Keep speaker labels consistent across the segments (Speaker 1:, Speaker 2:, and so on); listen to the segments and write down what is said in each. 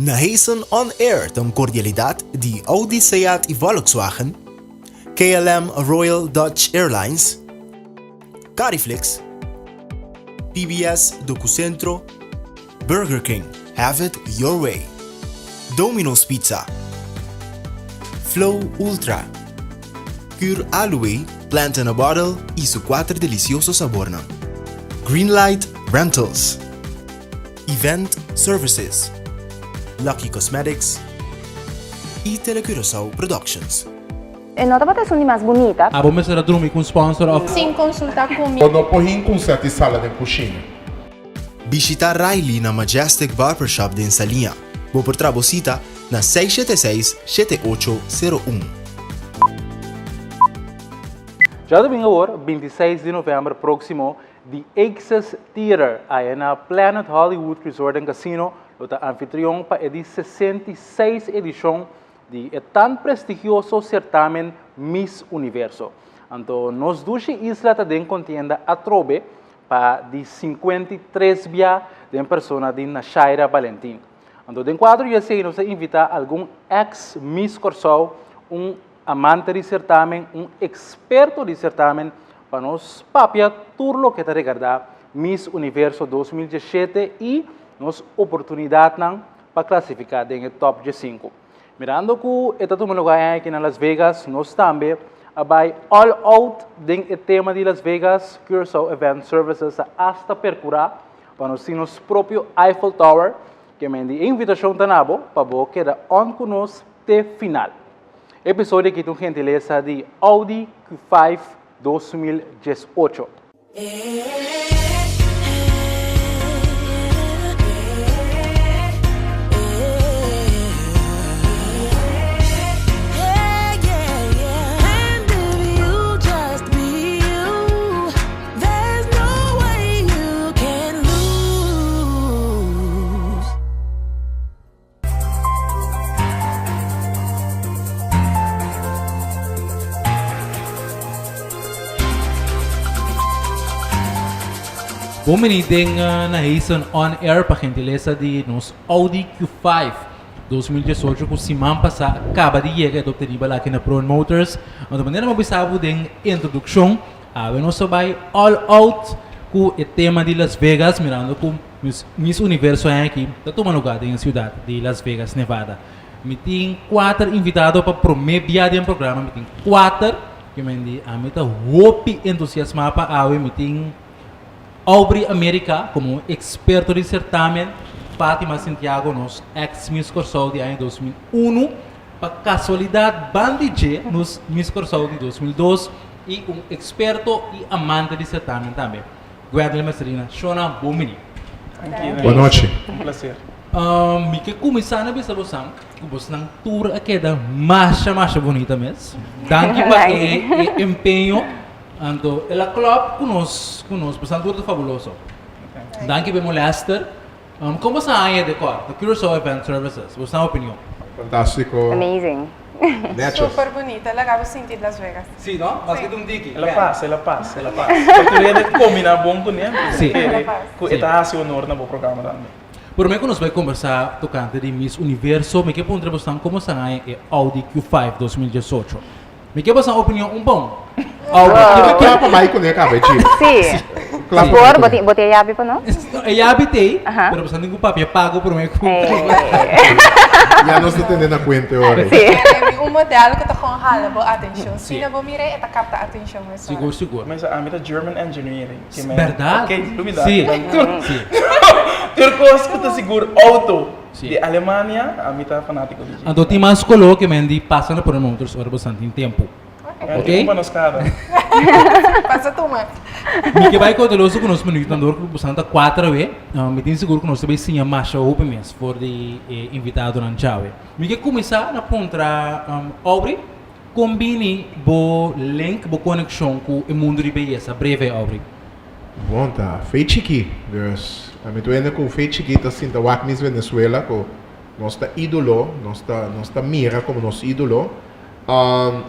Speaker 1: Nahason On Air ta un cordialidad di Audi, Seat y Volkswagen, KLM Royal Dutch Airlines, Cariflex, PBS Docucentro, Burger King, have it your way, Domino's Pizza, Flow Ultra, Cure Aloe, Plant in a Bottle y su cuater delicioso sabornan, Greenlight Rentals, Event Services, Lucky Cosmetics y Telecuraçao Productions.
Speaker 2: E no tabata esun di mas bunita.
Speaker 3: Abo mester a drumi cu un sponsor of.
Speaker 4: Sin consulta cu mi.
Speaker 5: Bo no por hin cu un set di sala den cushina.
Speaker 1: Bishita Riley na Majestic Barbershop den Saliña. Bo por traha bo cita na 676 7801.
Speaker 3: Djadomingo awor, 26 di november proximo, The Axis Theater aya na Planet Hollywood Resort and Casino lo ta anfitrion pa e di 66 edishon di e tan prestigioso sertamen Miss Universo. Anto nos dushi isla ta den kontienda atrobe pa di 53 bia den persona di Nashaira Balentin. Anto den kuadro di esei nos a invitá algun eks Miss Kòrsou, un amante di sertamen, un eksperto di sertamen, pa nos papia tur loke ta regardá Miss Universo 2017 i nos oportunidatnan pa klasifiká den e tòp djesinku. Mirando ku e ta tuma lugá e aña aki na Las Vegas, nos tambe a bai all out den e tema di Las Vegas. Curaçao Event Services a asta perkurá pa nos tin nos propio Eiffel Tower. Ke men di e invitashon ta na bo pa bo keda on ku nos te final. E episodio aki ta un gentilesa di Audi Q5 2018. Bon bini den Nahason On Air pa gentilesa di nos Audi Q5 2018 ku siman pasá a kaba di yega e ta obtenibel aki na Proen Motors. Anto manera mi a bisa bo den introdukshon awe nos ta bai all out ku e tema di Las Vegas mirando ku Miss Universo aña aki ta tuma lugá den e siudat di Las Vegas, Nevada. Mi tin kuater invitado pa promé bia den programa. Mi tin kuater ke men di ami ta hopi entusiasmá pa awe. Mi tin Aubrey America komo un eksperto di sertamen, Fatima Sintiago nos eks Miss Kòrsou di aña 2001, pa kasualidat ban di dje nos Miss Kòrsou di 2002 i un eksperto i amante di sertamen tambe. Gwendolyn Mercelina, Shona, bon bini.
Speaker 5: Bon nochi.
Speaker 6: Un placer.
Speaker 3: Mi ke kuminsá na bisa bosan ku bosnan tur a keda masha masha bunita mes. Danki pa e e empeño. Anto el a klòp ku nos ku nos bosan tur ta fabuloso. Danki pa e molèster. Kon boso a haña e dekor? The Curaçao Event Services, boso nan opinion?
Speaker 5: Fantástiko.
Speaker 2: Amazing.
Speaker 5: Netjes.
Speaker 4: Super bunita, laga bo sinti Las Vegas.
Speaker 3: Sí, no? Mas ke ta un tiki.
Speaker 6: El a pasa, el a pasa, el a pasa. Pa tur hende kombiná bon kuné,
Speaker 3: Sí.
Speaker 6: kere ku e
Speaker 3: Sí.
Speaker 6: ta hasi honor na bo programa tambe.
Speaker 3: Promé ku nos bai kombersá tokante di Miss Universo, mi ke puntra boso komo sa haña e Audi Q5 2018. Mi ke basa opinion un bon.
Speaker 5: Wow. Ke kla pa bai kuné kaba e chip.
Speaker 2: Sí.
Speaker 5: Kla pa
Speaker 2: Por,
Speaker 5: bai
Speaker 2: bo
Speaker 5: kuné.
Speaker 2: tin, bo tin e yabi pa nos?
Speaker 3: No, e yabi t'ei,
Speaker 2: Aha.
Speaker 3: pero boso tin ku papia pago promé ku.
Speaker 2: Eh.
Speaker 5: Ya nos ta tende na kuenta e ora ei.
Speaker 2: Sí.
Speaker 4: Mi un model ku ta kon hala bo atenshon.
Speaker 3: Sí.
Speaker 4: Si na bo mira e ta kapta atenshon mesora.
Speaker 3: Sigur, sigur.
Speaker 6: Mesa ami ta German Engineering. Ke men,
Speaker 3: Bèrdat?
Speaker 6: Ok, lubida.
Speaker 3: Sí.
Speaker 6: Tur,
Speaker 3: Sí.
Speaker 6: tur kos ku ta sigur auto.
Speaker 3: Sí.
Speaker 6: Di Alemania, ami ta fanátiko di dje.
Speaker 3: Anto tin mas koló ke men di pasa na pone motors ora bosan tin tempu.
Speaker 6: Ok.
Speaker 3: Ok?
Speaker 6: Tin un pa nos kada.
Speaker 4: Pasa tuma.
Speaker 3: Mi ke bai kouteloso ku nos minuut andor ku bosan ta kuater awe. Mi tin sigur ku nos ta bai siña masha hopi mes for di e invitadonan djawe. Mi ke kuminsá na puntra Aubrey, kon bini bo link, bo konekshon ku e mundu di beyesa? Breve Aubrey.
Speaker 5: Bon ta fe chiki dus ami ta wende ku fe chiki ta sinta wak Miss Venezuela ku nos ta idolo nos ta nos ta mira komo nos idolo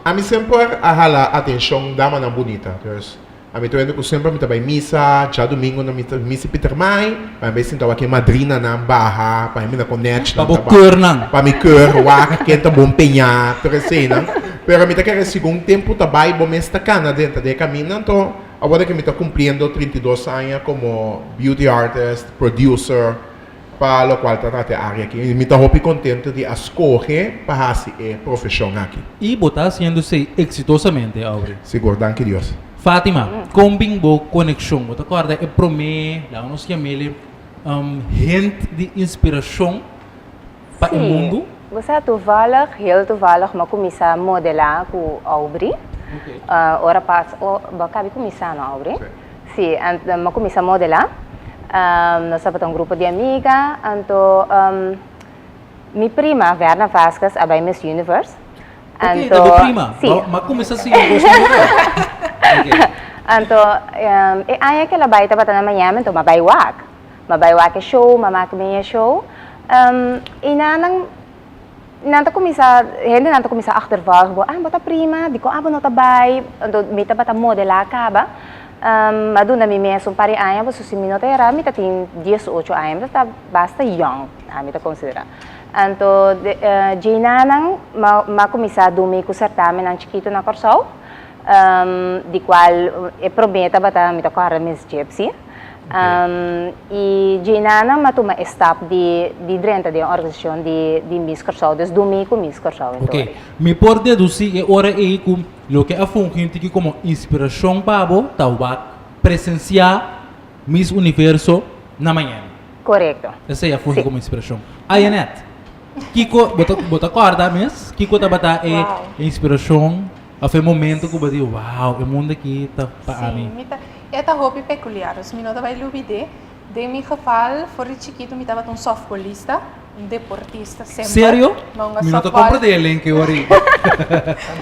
Speaker 5: ami semper a hala atenshon damanan bunita dus. Ami ta wende ku semper mi ta bai misa, djadumingu na misa misa Pietermaai, pa mi bai sinta wak e madrinanan baha, pa mi mira kon nèchi
Speaker 3: Pa
Speaker 5: nan
Speaker 3: bo
Speaker 5: ta baha.
Speaker 3: keur nan.
Speaker 5: Pa mi keur wak ken ta bon peñá, tur eseinan. Pero mi ta kere segun tempu ta bai bo mes ta kana denter di e kaminda, anto awor ke mi ta kumpliendo 32 aña komo beauty artist, producer, Pa lokual ta trata e área aki, mi ta hopi kontento di a skohe pa hasi e profeshon aki.
Speaker 3: I bo ta hasiendo esei eksitosamente, Aubrey.
Speaker 5: Sigur, danki Dios.
Speaker 3: Fatima, kon bin bo konekshon? Bo ta kòrda e promé, laga nos yam'el, hint di inspirashon pa e mundu?
Speaker 2: Sí, bo sa toevallig, heel toevallig, mi a kuminsá modelá ku Aubrey. Ora pas, bo a kabi kuminsá no, Aubrey? Sí, anto mi a kuminsá modelá. Nos tabata un grupo di amiga, anto mi prima Verna Vasquez a bai Miss Universe.
Speaker 3: Ok, ta bo prima.
Speaker 2: Sí.
Speaker 3: Mi a kuminsá sigui un kos nobo. Ok.
Speaker 2: Anto e aña ku el a bai tabata na Miami, anto mi a bai wak. Mi a bai wak e show, mi a maka mi e show. I nan nan Nan ta kuminsá, hendenan ta kuminsá achtervolg bo, ah bo ta prima, dikon abo no ta bai? Anto mi tabata modelá kaba, mi a duna mi mes un par di aña, pasobra si mi no ta erá mi ta tin diesocho aña, mi ta basta yòn, ami ta konsiderá. Anto djeinanan mi a kuminsá dumi ku sertamennan chikitu na Kòrsou, di kual e promé tabata mi ta kòrda Miss Gypsy. I djeinana m'a tuma e stap di di drenta den organisashon di di Miss Kòrsou, dus dumi ku Miss Kòrsou en
Speaker 3: Oké,
Speaker 2: tori.
Speaker 3: mi por dedusí e ora ei ku loke a fungi un tiki komo inspirashon pa bo ta wak presensiá Miss Universo na Miami.
Speaker 2: Korekto.
Speaker 3: Esei a fungi
Speaker 2: Sí.
Speaker 3: komo inspirashon. Ayanette, kiko bo ta bo ta kòrda mes kiko tabata e
Speaker 4: Wow.
Speaker 3: inspirashon òf e momento ku bo di wow e mundu aki ta pa
Speaker 4: Sí,
Speaker 3: ami?
Speaker 4: mi ta E ta hopi pekuliar, dus mi no ta bai lubid'é. Den mi geval, for di chikitu mi tabata un sòftbolista, un deportista semper.
Speaker 3: Serio?
Speaker 4: Mi a hunga
Speaker 3: Mi no ta
Speaker 4: sòftbòl.
Speaker 3: komprendé e link ei ori.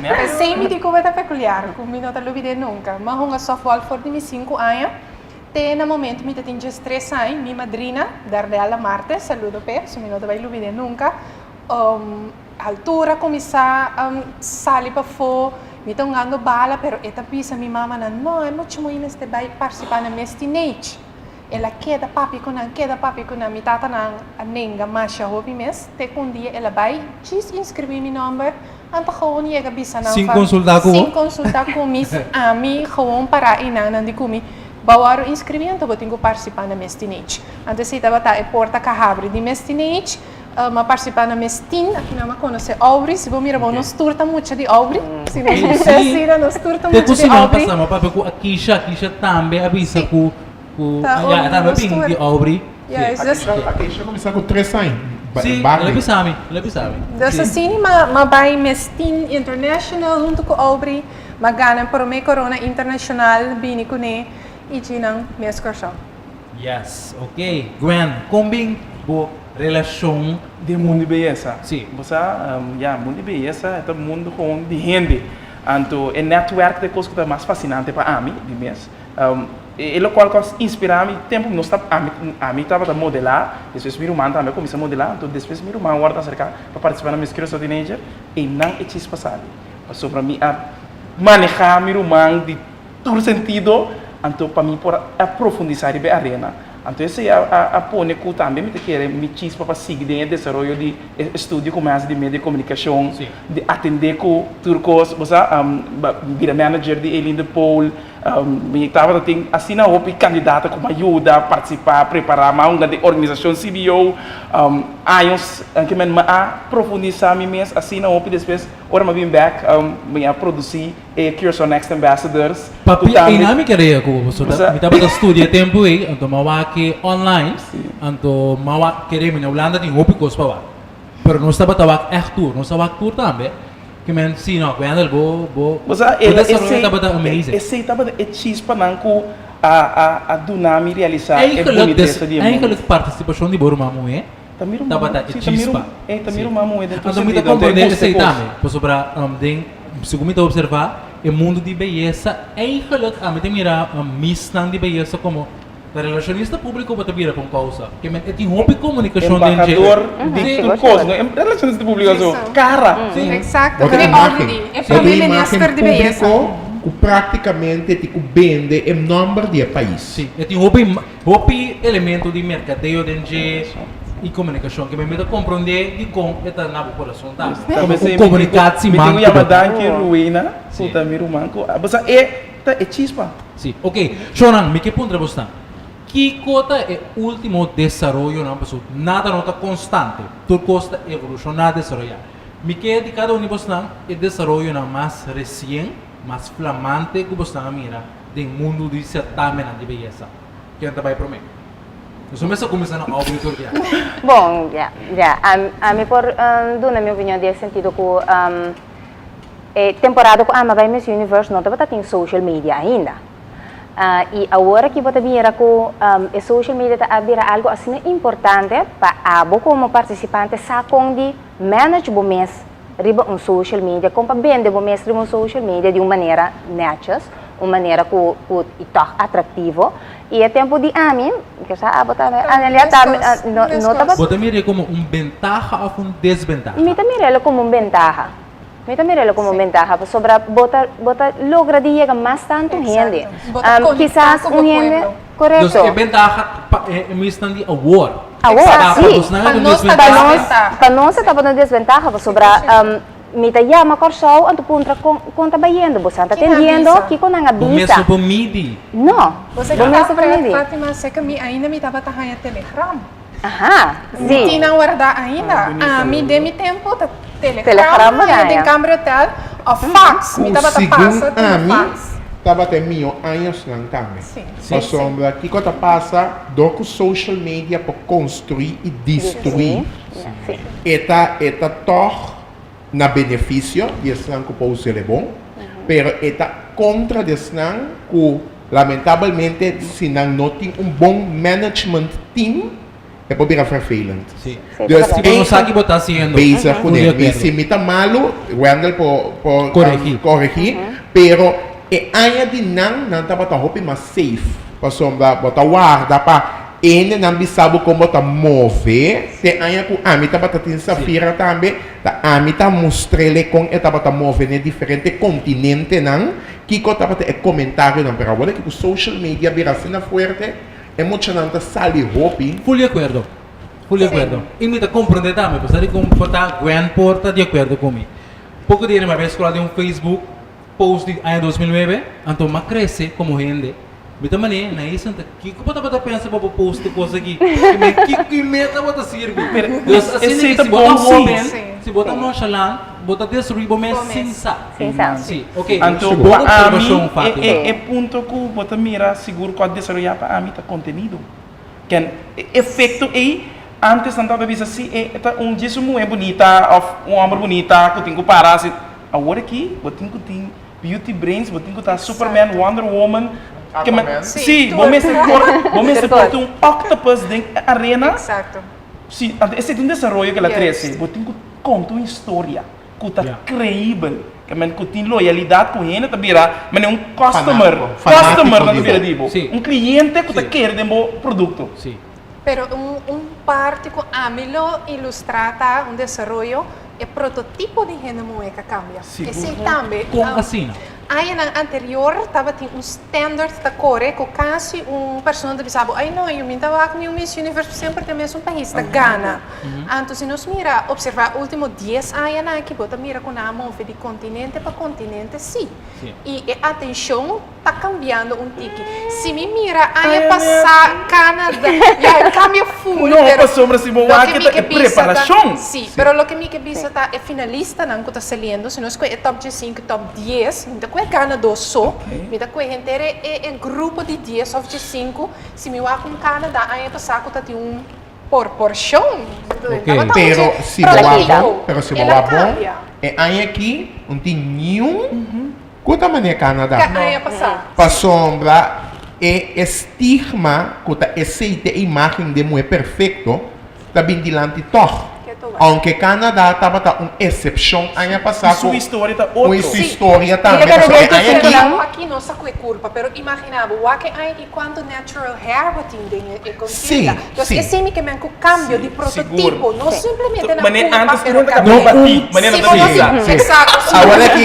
Speaker 4: P'esei mi di ku e ta pekuliar, ku mi no ta lubid'é nunka. Mi a hunga sòftbòl for di mi sinku aña te na momentu mi ta tin diestres aña. Mi madrina, Dardella Martes, saludo p'e, so mi no ta bai lubid'é nunka. Altura kuminsá sali pafó, mi ta hungando bala pero e ta bisa mi mamanan, no e mucha muhé mester bai partisipá na mes teenage. El a keda papia ku nan, keda papia ku nan, mi tatanan a nenga masha hopi mes, te ku un dia el a bai djis inskribí mi nòmber, anto gewoon yega bisa nan
Speaker 3: Sin
Speaker 4: van,
Speaker 3: konsultá ku bo?
Speaker 4: Sin konsultá ku mi, ami gewoon pará einan, nan di ku mi, Bo wòrdu inskribí anto bo tin ku partisipá na mes teenage. Anto esei tabata e porta ku a habri di mes teenage. Mi a participá na mes teen, aki nan mi a conoce Aubrey, si bo mira bo nos tur ta mucha di Aubrey, si nos bisa asina nos tur ta
Speaker 3: Te
Speaker 4: mucha
Speaker 3: ku
Speaker 4: di
Speaker 3: siman
Speaker 4: Aubrey.
Speaker 3: pasá mi a papia ku Akisha, Akisha tambe a bisa
Speaker 4: Sí.
Speaker 3: ku ku
Speaker 4: Ta
Speaker 3: ya e tambe a
Speaker 4: nos
Speaker 3: bin
Speaker 4: tur.
Speaker 3: di Aubrey.
Speaker 4: Ya,
Speaker 3: Sí.
Speaker 4: es dus
Speaker 5: Akisha, Akisha kuminsá ku tres aña, ba
Speaker 3: Sí, el a
Speaker 5: Barney.
Speaker 3: bisa mi, el a bisa mi.
Speaker 4: Dus
Speaker 3: Sí.
Speaker 4: asina mi a bai mes teen international hunto ku Aubrey, mi a gana e prome corona internacional bini kuné i djinan mes Kòrsou.
Speaker 3: Yes, ok. Gwen, kon bin bo relashon
Speaker 6: Den mundu di beyesa?
Speaker 3: Sí.
Speaker 6: Bo sa, ya, mundu di beyesa e ta mundu gewoon di hende. Anto e netwerk ta e kos ku ta mas fasinante pa ami di mes. E lokual ku a inspirá mi tempu nos ta, ami, ami tabata modelá, despues mi ruman tambe a kuminsá modelá, anto despues mi ruman wòrdu aserká pa partisipá na Miss Curaçao Teenager, einan e chispa sali. Pasobra mi a manehá mi ruman di Tur sentido, anto pa mi por a profundisa riba e arena. Anto esei a a pone ku tambe mi ta kere mi chispa pa sigui den e desaroyo di e estudio ku mi hasi di medio di komunikashon, di atendé ku tur kos, bo sa, bira manager di Eileen de Pool, mi tabata tin asina hopi kandidato ku mi a yuda partisipá, prepará, mi a hunga den organisashon CBO, años ke mi a profundisa mi mes asina hopi despues ora mi a bin bèk mi a produsí. E Curaçao Next Ambassadors ku
Speaker 3: Papi,
Speaker 6: tambe.
Speaker 3: einan mi kere ku bo pasobra mi tabata studia e tempu ei, anto mi a wak e online, anto mi a wak, kere mi na Hulanda tin hopi kos pa wak, pero nos tabata wak ègt tur, nos a wak tur tambe, ke men si no, Wendell bo bo
Speaker 6: Bo sa,
Speaker 3: bo desaroyo tabata amazing.
Speaker 6: Esei tabata e chispanan ku a a a duna mi realisá e
Speaker 3: Eigenlijk
Speaker 6: bunitesa di e mundu.
Speaker 3: Eigenlijk partisipashon di bo ruman muhé
Speaker 6: Ta mi ruman,
Speaker 3: tabata e
Speaker 6: si, ta mi
Speaker 3: chispa.
Speaker 6: rum, e ta mi ruman muhé den tur
Speaker 3: Anto mi ta
Speaker 6: sentido, anto e
Speaker 3: komprendé
Speaker 6: gusta e
Speaker 3: esei
Speaker 6: kos.
Speaker 3: tambe, pasobra den segun mi ta observá e mundu di beyesa eigenlijk ami ta mira misnan di beyesa komo ta relashonista públiko bo ta bira pa un kousa, ke men e tin hopi komunikashon den dje.
Speaker 6: Embahador di tur kos, no relashonista públiko so, kara.
Speaker 4: Exacto,
Speaker 5: Bo ta
Speaker 4: e
Speaker 5: imagen.
Speaker 4: E
Speaker 5: Bo ta
Speaker 4: prome
Speaker 5: imagen
Speaker 4: minister di beyesa.
Speaker 5: públiko. Ku práktikamente tin ku bende e nòmber di e pais.
Speaker 3: Sí, e tin hopi hopi elemento di merkadeo den dje i komunikashon ke mi ta komprondé dikon e ta na bo kurason tambe. Komo un komunikatsi
Speaker 6: Mi
Speaker 3: man
Speaker 6: tin ku
Speaker 3: ku
Speaker 6: yama
Speaker 3: bo ta.
Speaker 6: danki Ruwena ku ta mi ruman ku a basa e ta e chispa.
Speaker 3: Sí, oke. Shownan, mi ke puntra bosnan, kiko ta e último desaroyonan paso nada no ta konstante, tur kos ta evolushoná, desaroyá. Mi ke di kada un di bosnan e desaroyonan mas resien, mas flamante ku bosnan a mira den mundu di sertamennan di beyesa. Ken ta bai promé? Nos no mester kuminsá na Aubrey tur bia.
Speaker 2: Bon, ya, ya. Ami por duna mi opinion den e sentido ku e temporada ku ami a bai Miss Universe no tabata tin social media ainda. I awor aki bo ta mira ku e social media ta a bira algu asina importante pa abo komo partisipante sa kon di manage bo mes riba un social media, kon pa bende bo mes riba un social media di un manera netjes, un manera ku ku i tòg atraktivo. I e tempu di ami, ke sa abo tambe, Anelia tambe, no no tabata.
Speaker 3: Bo ta mir'é komo un bentaha òf un desbentaha?
Speaker 2: Mi ta mir'é komo un bentaha. Mi ta mir'é komo un bentaha pasobra bo ta bo ta logra di yega mas tantu hende.
Speaker 4: Bo ta konektá
Speaker 2: Kisas
Speaker 4: ku bo
Speaker 2: un hende,
Speaker 4: pueblo.
Speaker 2: korekto.
Speaker 3: Dus e bentaha pa e misnan di awor.
Speaker 2: Awor,
Speaker 3: Pa
Speaker 2: sí.
Speaker 3: nos nan e
Speaker 4: Pa
Speaker 3: ta un
Speaker 4: nos ta
Speaker 3: desventaha.
Speaker 4: desventaha.
Speaker 2: Pa nos e tabata un desventaha pasobra mi ta yama Kòrsou anto puntra kon kon ta bayendo, bo sa ta
Speaker 4: Kin a
Speaker 2: tendiendo
Speaker 4: bisa?
Speaker 2: kiko nan a
Speaker 3: Bo mes
Speaker 2: bisa.
Speaker 3: no por midi.
Speaker 2: No,
Speaker 4: Bo sa
Speaker 2: bo
Speaker 4: ki
Speaker 2: mes
Speaker 4: ta
Speaker 2: no por
Speaker 4: pret,
Speaker 2: midi.
Speaker 4: Fatima, seka mi ainda mi tabata haña telegram.
Speaker 2: Aha,
Speaker 4: Mi
Speaker 2: sí.
Speaker 4: tin nan wardá ainda. Ami den mi tempu ta telegram
Speaker 2: Telegram bo
Speaker 4: haña den
Speaker 2: haña.
Speaker 4: Cambria Hotel of fax. Mi
Speaker 5: Ku
Speaker 4: tabata
Speaker 5: segun
Speaker 4: pasa tin
Speaker 5: ami
Speaker 4: fax.
Speaker 5: tabata e mihó añosnan tambe.
Speaker 4: Sí.
Speaker 5: Pasobra kiko ta pasa dor ku social media por konstruí i destruí,
Speaker 2: Sí.
Speaker 5: e ta e ta tòg na benefisio di esnan ku por us'el e bon, pero e ta kontra di esnan ku lamentabelmente si nan no tin un bon management team e por bira vervelend.
Speaker 3: Sí.
Speaker 2: Sí,
Speaker 5: Dus
Speaker 2: ta
Speaker 3: Si bo no sa ki bo ta hasiendo,
Speaker 5: bezig
Speaker 3: Fully
Speaker 5: kuné. Mi
Speaker 3: acuerdo.
Speaker 5: si mi ta malu, Wendell por por
Speaker 3: Corregí.
Speaker 5: corregí, pero e aña di nan, nan tabata hopi mas safe, pasobra bo ta warda pa Ende nan bisa bo kon bo ta move, te aña ku ami tabata tin Safira tambe, ta ami ta mustr'ele kon e tabata move n'e diferente kontinentenan, kiko tabata e komentarionan. Pero awor aki ku social media bira asina fuerte, e muchanan ta sali hopi.
Speaker 3: Full di akuerdo, full di akuerdo. I mi ta komprondé tambe, pasobra di kon por ta Gwen por ta di akuerdo ku mi. Poko dia mi a bes scroll den un Facebook post di aña 2009, anto mi a krese komo hende. Mi ta manera na Ethan ta kiko bo tabata pensa pa bo post e kos aki? I men kiko i meta bo ta sirbi? Dus asina
Speaker 6: Esei
Speaker 3: ki
Speaker 6: ta
Speaker 3: si bo ta
Speaker 6: bon sí.
Speaker 3: hoben, si bo ta nonchalant, bo ta destruí bo mes
Speaker 4: Bo mes.
Speaker 3: sin sa.
Speaker 2: Sin sa.
Speaker 3: Sí, ok.
Speaker 6: Anto
Speaker 3: Bon
Speaker 6: pa ami
Speaker 3: observashon,
Speaker 6: e
Speaker 3: Fatima.
Speaker 6: e e punto ku bo ta mira sigur ku a desaroyá pa ami ta kontenido. Ken e efekto ei antes nan tabata bisa si e ta un djis un muhé bunita òf un hòmber bunita ku tin ku para hasi. Awor aki bo tin ku tin Beauty brains, bo tin cu ta Superman, Wonder Woman,
Speaker 5: Aquaman.
Speaker 6: Sí, bo mester por, bo mester por tin un octopus den e arena.
Speaker 4: Exacto.
Speaker 6: Sí, anto esei ta un desaroyo cu el a trece.
Speaker 4: Juist.
Speaker 6: Bo tin cu conta un historia cu ta creibel, ke men cu tin loyalidad cu hende ta bira manera un customer,
Speaker 5: Fanático.
Speaker 6: customer nan ta
Speaker 5: Fanático
Speaker 6: bira
Speaker 5: di
Speaker 6: di bo,
Speaker 3: Sí.
Speaker 6: un cliente cu ta
Speaker 3: Sí.
Speaker 6: kere den bo producto.
Speaker 3: Sí.
Speaker 4: Pero un un parti cu ami lo ilustra ta un desaroyo E prototipo di hende muhé ka kambia. Esei tambe.
Speaker 3: Kon asina?
Speaker 4: Añanan anterior tabatin un standard ta kore ku kasi un persona ta bisa bo, ay no, yu mi ta wak mi un Miss Universe semper ta e mesun pais ta gana. Anto si nos mira, observá último dies añanan aki bo ta mira ku nan a move di kontinente pa kontinente sí. I e atenshon Ta cambiando un tiki. Si mi mira aña pasa Canada, ya e cambia full.
Speaker 6: No,
Speaker 4: pero
Speaker 6: pasobra si bo wak
Speaker 4: loke
Speaker 6: e
Speaker 4: mi
Speaker 6: ta
Speaker 4: ke
Speaker 6: e
Speaker 4: bisa ta-
Speaker 6: preparacion.
Speaker 4: Si, pero loke mi ke bisa ta e finalistanan cu ta saliendo, si nos coge e top diescinco, top dies, mi ta coge ganador so, mi ta coge henter e e grupo di dies of diescinco, si mi wak un Canada aña pasa cu ta tin un porporcion.
Speaker 3: Ok.
Speaker 5: Pero si bo wak bon, pero si bo wak bon, e aña aki no tin niun Ku ta manera Canada?
Speaker 4: Ke aña pasá.
Speaker 5: Pasobra e estigma ku ta esei te e imágen den muhé perfekto ta bin dilanti tòg. Aunke Canada tabata un excepcion aña pasa
Speaker 6: Y su
Speaker 5: cu
Speaker 6: historia ta
Speaker 5: cu
Speaker 6: otro.
Speaker 5: su historia tambe.
Speaker 2: Mira que
Speaker 5: Pasobra e
Speaker 2: den
Speaker 5: aña aki.
Speaker 2: Surinam.
Speaker 4: Aki no sa cu e curpa, pero imagina bo, wak e aña aki cuanto natural hair bo tin den e contienda. Dus esey mi ke men cu cambio di prototipo, no simplemente na
Speaker 6: Manera
Speaker 4: curpa,
Speaker 6: antes
Speaker 4: pero
Speaker 6: tur hende
Speaker 4: cabey.
Speaker 6: ta bati, manera
Speaker 4: Si
Speaker 6: nan
Speaker 4: bo
Speaker 6: ta
Speaker 4: no
Speaker 6: bisa.
Speaker 4: si, exacto. Si
Speaker 5: Awor aki,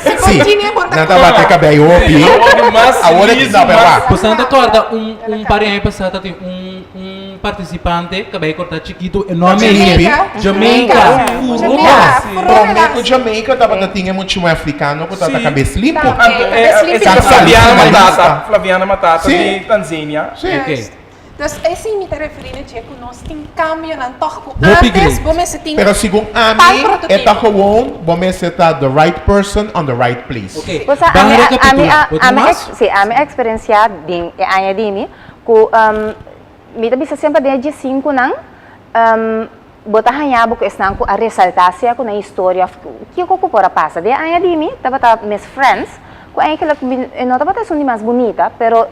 Speaker 4: Si bo
Speaker 5: si,
Speaker 4: tine, bo ta
Speaker 5: nan ta bati cabey hopi.
Speaker 6: Awor mas
Speaker 5: Awor aki,
Speaker 6: liso,
Speaker 5: no, pero
Speaker 6: mas-
Speaker 5: wak.
Speaker 3: Boso ta corda un un par di aña pasá ta tin un un participante cabey corta chikito enorme
Speaker 5: Jamaica.
Speaker 3: Jamaica.
Speaker 4: Jamaica.
Speaker 5: Prome cu Jamaica tabata tin e muchacho africano cu tabata cabes limpo.
Speaker 6: Anto,
Speaker 4: Cabes
Speaker 6: eh,
Speaker 4: limpi.
Speaker 6: esa Flaviana Matata,
Speaker 5: Sì.
Speaker 6: Flaviana Matata
Speaker 5: Sì.
Speaker 6: di Tanzania.
Speaker 5: Sí.
Speaker 3: Ok.
Speaker 4: Dus esei mi ta referí na dje ku nos tin kambionan tòg ku
Speaker 3: Hopi
Speaker 4: antes
Speaker 3: great.
Speaker 4: bo mester tin
Speaker 5: Pero segun
Speaker 4: tal
Speaker 5: ami e
Speaker 4: prototipo.
Speaker 5: ta gewoon bo mester ta the right person on the right place.
Speaker 3: Ok,
Speaker 2: Bo sa,
Speaker 3: ban
Speaker 2: ami a, ami
Speaker 3: rekapitulá.
Speaker 2: a,
Speaker 3: Bo tin
Speaker 2: ami
Speaker 3: mas?
Speaker 2: ex, sí, ami a eksperensiá den e aña di mi ku mi ta bisa semper den e diesinkunan bo ta haña bo ku esnan ku a resaltá sea ku nan historia òf kiko ku por a pasa. Den e aña di mi tabata mis friends ku eigenlijk mi e no tabata esun di mas bunita pero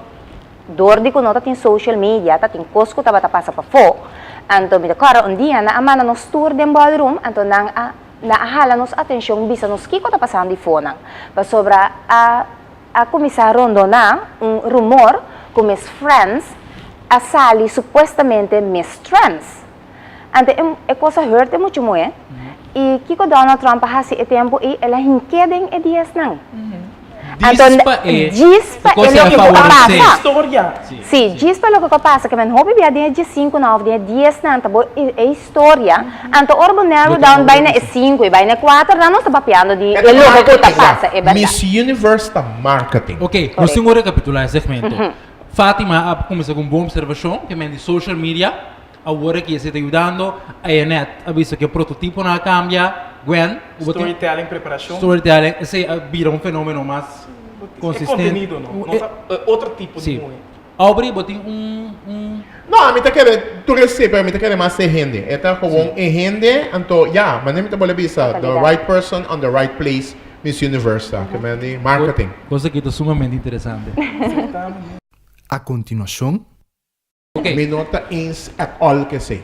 Speaker 2: Dor di ku no ta tin social media ta tin kos ku tabata pasa pafó. Anto mi ta kòrda un dia nan a manda nos tur den ballroom anto nan a nan a hala nos atenshon bisa nos kiko ta pasando di fonan. Pasobra a a kuminsá rondoná un rumor ku Miss Frans a sali supuestamente Miss Trans. Anto e e kos a hurt e muchu muhé i kiko Donald Trump a hasi e tempu ei el a hink'é den e diesnan. Anto
Speaker 3: Djis pa e
Speaker 2: djis pa
Speaker 3: e kos
Speaker 2: e
Speaker 3: a
Speaker 2: loke ku a
Speaker 3: favoresé.
Speaker 2: pasa.
Speaker 6: Historia.
Speaker 2: Sí, djis pa loke ku a pasa ke men hopi bia den e diesinku-nan òf den e diesnan ta bo e historia. Anto ora bo narrow down bai na e sinku i bai na e kuaternan nos ta papiando di e loke ku ta pasa, e bèrdat.
Speaker 5: Miss Universe ta marketing.
Speaker 3: Ok, nos tin ku rekapitulá e segmento. Fatima a kuminsá ku un bon observashon ke men di social media. Awor aki esei ta yudando. Ayenet a bisa ku e prototiponan a kambia. Gwen, ku bo tin.
Speaker 6: Storytelling, preparashon.
Speaker 3: Storytelling, esei a bira un fenomeno mas konsistente.
Speaker 6: E kontenido no, no ta otro tipo di muhe.
Speaker 3: Aubrey, bo tin un un.
Speaker 5: No, ami ta kere tur esei, pero mi ta kere mas e hende. E ta gewoon e hende, anto ya, manera mi ta bolbe bisa, the right person on the right place, Miss Universe ta, ke men di marketing.
Speaker 3: Kos aki ta sumamente interesante.
Speaker 1: A kontinuashon,
Speaker 3: Ok.
Speaker 5: Mi no ta eens at all ku esei.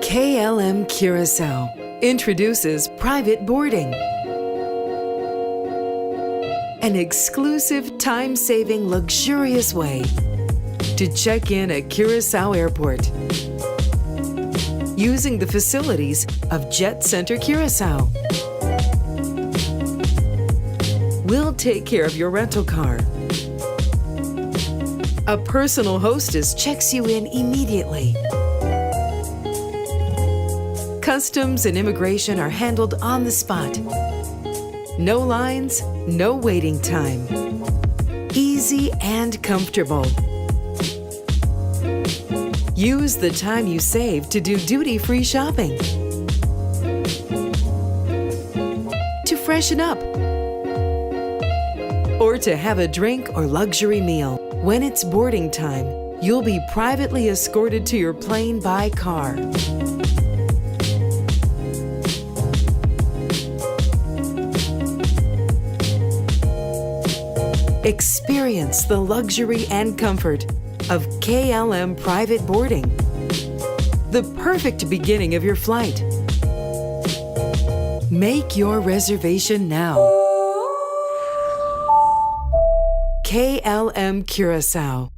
Speaker 7: KLM Curaçao introduces private boarding. An exclusive time-saving, luxurious way to check in at Curaçao Airport using the facilities of Jet Center Curaçao. We'll take care of your rental car. A personal hostess checks you in immediately. Customs and immigration are handled on the spot. No lines, no waiting time. Easy and comfortable. Use the time you save to do duty free shopping, to freshen up, or to have a drink or luxury meal. When it's boarding time, you'll be privately escorted to your plane by car. Experience the luxury and comfort of KLM private boarding. The perfect beginning of your flight. Make your reservation now. KLM Curacao.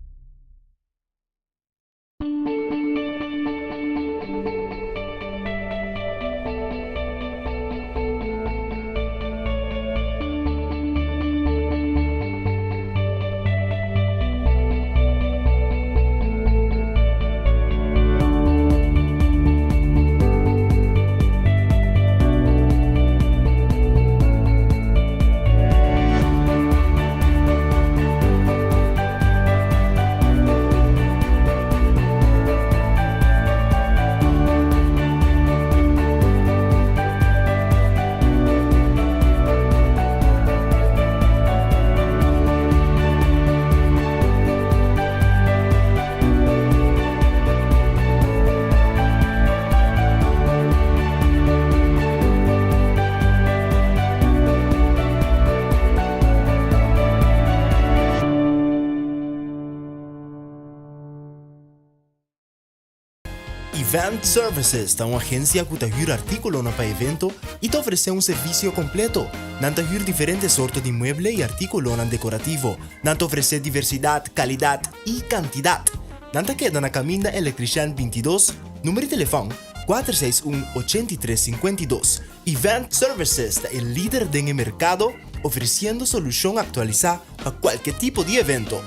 Speaker 1: Event Services ta un agencia cu ta huur articulonan pa evento y ta ofrece un servicio completo. Nan ta huur diferente sorto di mueble y articulonan decorativo. Nan ta ofrece diversidad, calidad y cantidad. Nan ta keda na Caminda Electrician 22, number di telefon, 461 83 52. Event Services ta e lider den e mercado ofreciendo solucion actualisa pa cualke tipo di evento.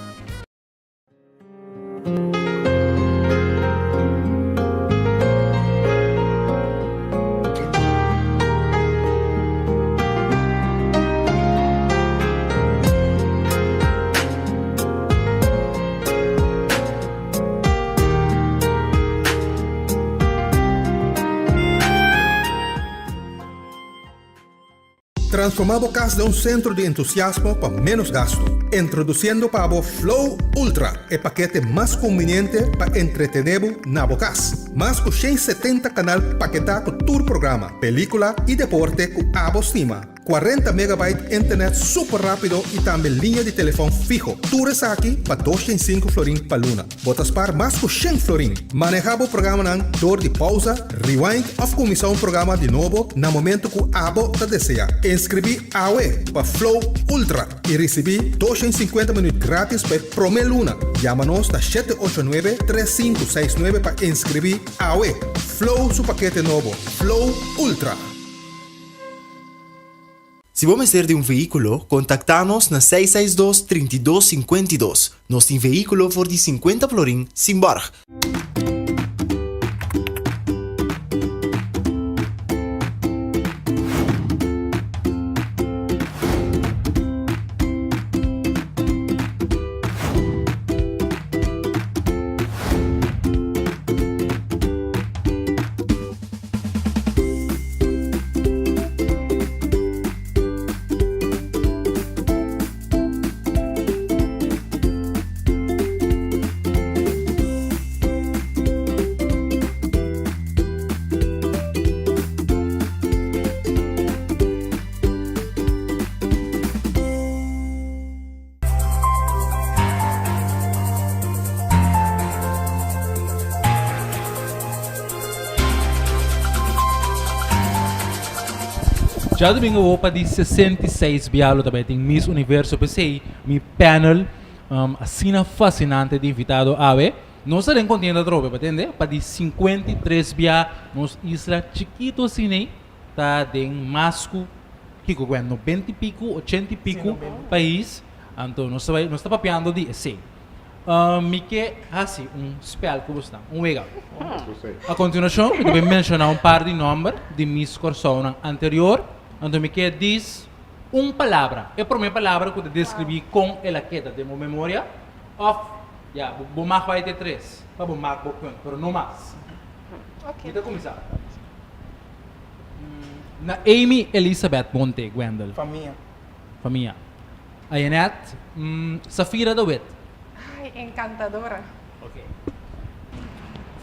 Speaker 8: Transforma bo cas den un centro di entusiasmo pa menos gasto. Introduciendo pa bo Flow Ultra, e pakete mas conveniente pa entretene bo na bo cas. Mas cu 170 canal paketa cu tur programa, pelicula y deporte cu abo stima. 40 megabyte internet super rapido y tambe liña di telefon fiho. Tur esaki pa 205 florin pa luna. Bo ta spaar mas cu 100 florin. Maneha bo programanan door di pausa, rewind of cuminsa un programa di nobo na momento cu abo ta desea. Inscribi awe pa Flow Ultra y ricibi 250 minuut gratis pa e prome luna. Yama nos na 789 3569 pa inscribi awe. Flow su pakete nobo, Flow Ultra.
Speaker 1: Si bo mester di un vehíkulo, kontaktá nos na 662 32 52. Nos tin vehíkulo for di 50 florin sin bòrg.
Speaker 3: Djadumingu awor pa di 66 bia lo ta bai tin Miss Universo p'esei mi panel um, asina fascinante di invitado awe. Nos ta den kontienda atrobe, pa tende? Pa di 53 bia nos isla chikito asina ta den mas ku kiko ku e 90 i piku, 80 i piku pais. Anto nos ta bai, nos ta papiando di esei. Uh, mi ke hasi un spel ku bosnan, un wega. A kontinuashon mi ta bai menshoná un par di nòmber di Miss Kòrsounan anterior, anto mi ke dis un palabra, e promé palabra ku ta deskribí kon el a keda den bo memoria, òf ya, bo bo mag bai te tres pa bo mak bo punt, pero no mas. Mi ta kuminsá. Na Amy Elizabeth Bonte, Gwendel.
Speaker 6: Famia.
Speaker 3: Famia. Ayenet, Safira de Wit.
Speaker 4: Ay, encantadora.
Speaker 3: Ok.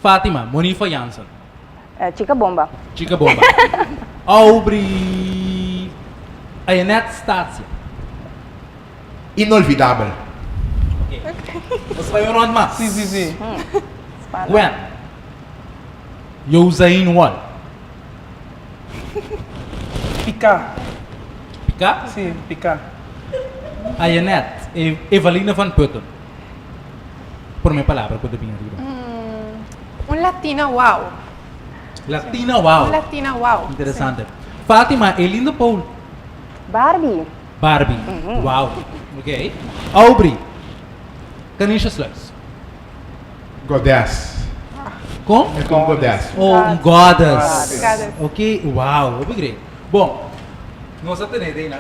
Speaker 3: Fatima, Monifa Jansen.
Speaker 2: Chica bomba.
Speaker 3: Chica bomba. Aubrey, Ayenet Statia.
Speaker 5: Inolvidabel.
Speaker 3: Ok. Nos bai un rond mas.
Speaker 6: Si, si, si.
Speaker 3: Gwen. Yozain Wall.
Speaker 6: Piká.
Speaker 3: Piká?
Speaker 6: Si, piká.
Speaker 3: Ayenet, Evalina van Putten. Prome palabra ku ta bin ariba.
Speaker 4: Un latina wow.
Speaker 3: Latina wow.
Speaker 4: Un latina wow.
Speaker 3: Interesante. Fatima, Elindo Paul.
Speaker 2: Barbie.
Speaker 3: Barbie. Wow. Ok. Aubrey, Kanisha Sluis.
Speaker 5: Goddess.
Speaker 3: Kon?
Speaker 5: E ta un goddess.
Speaker 3: Oh, un goddess.
Speaker 4: Goddess.
Speaker 3: Ok, wow, hopi great. Bon, nos a tene den nan.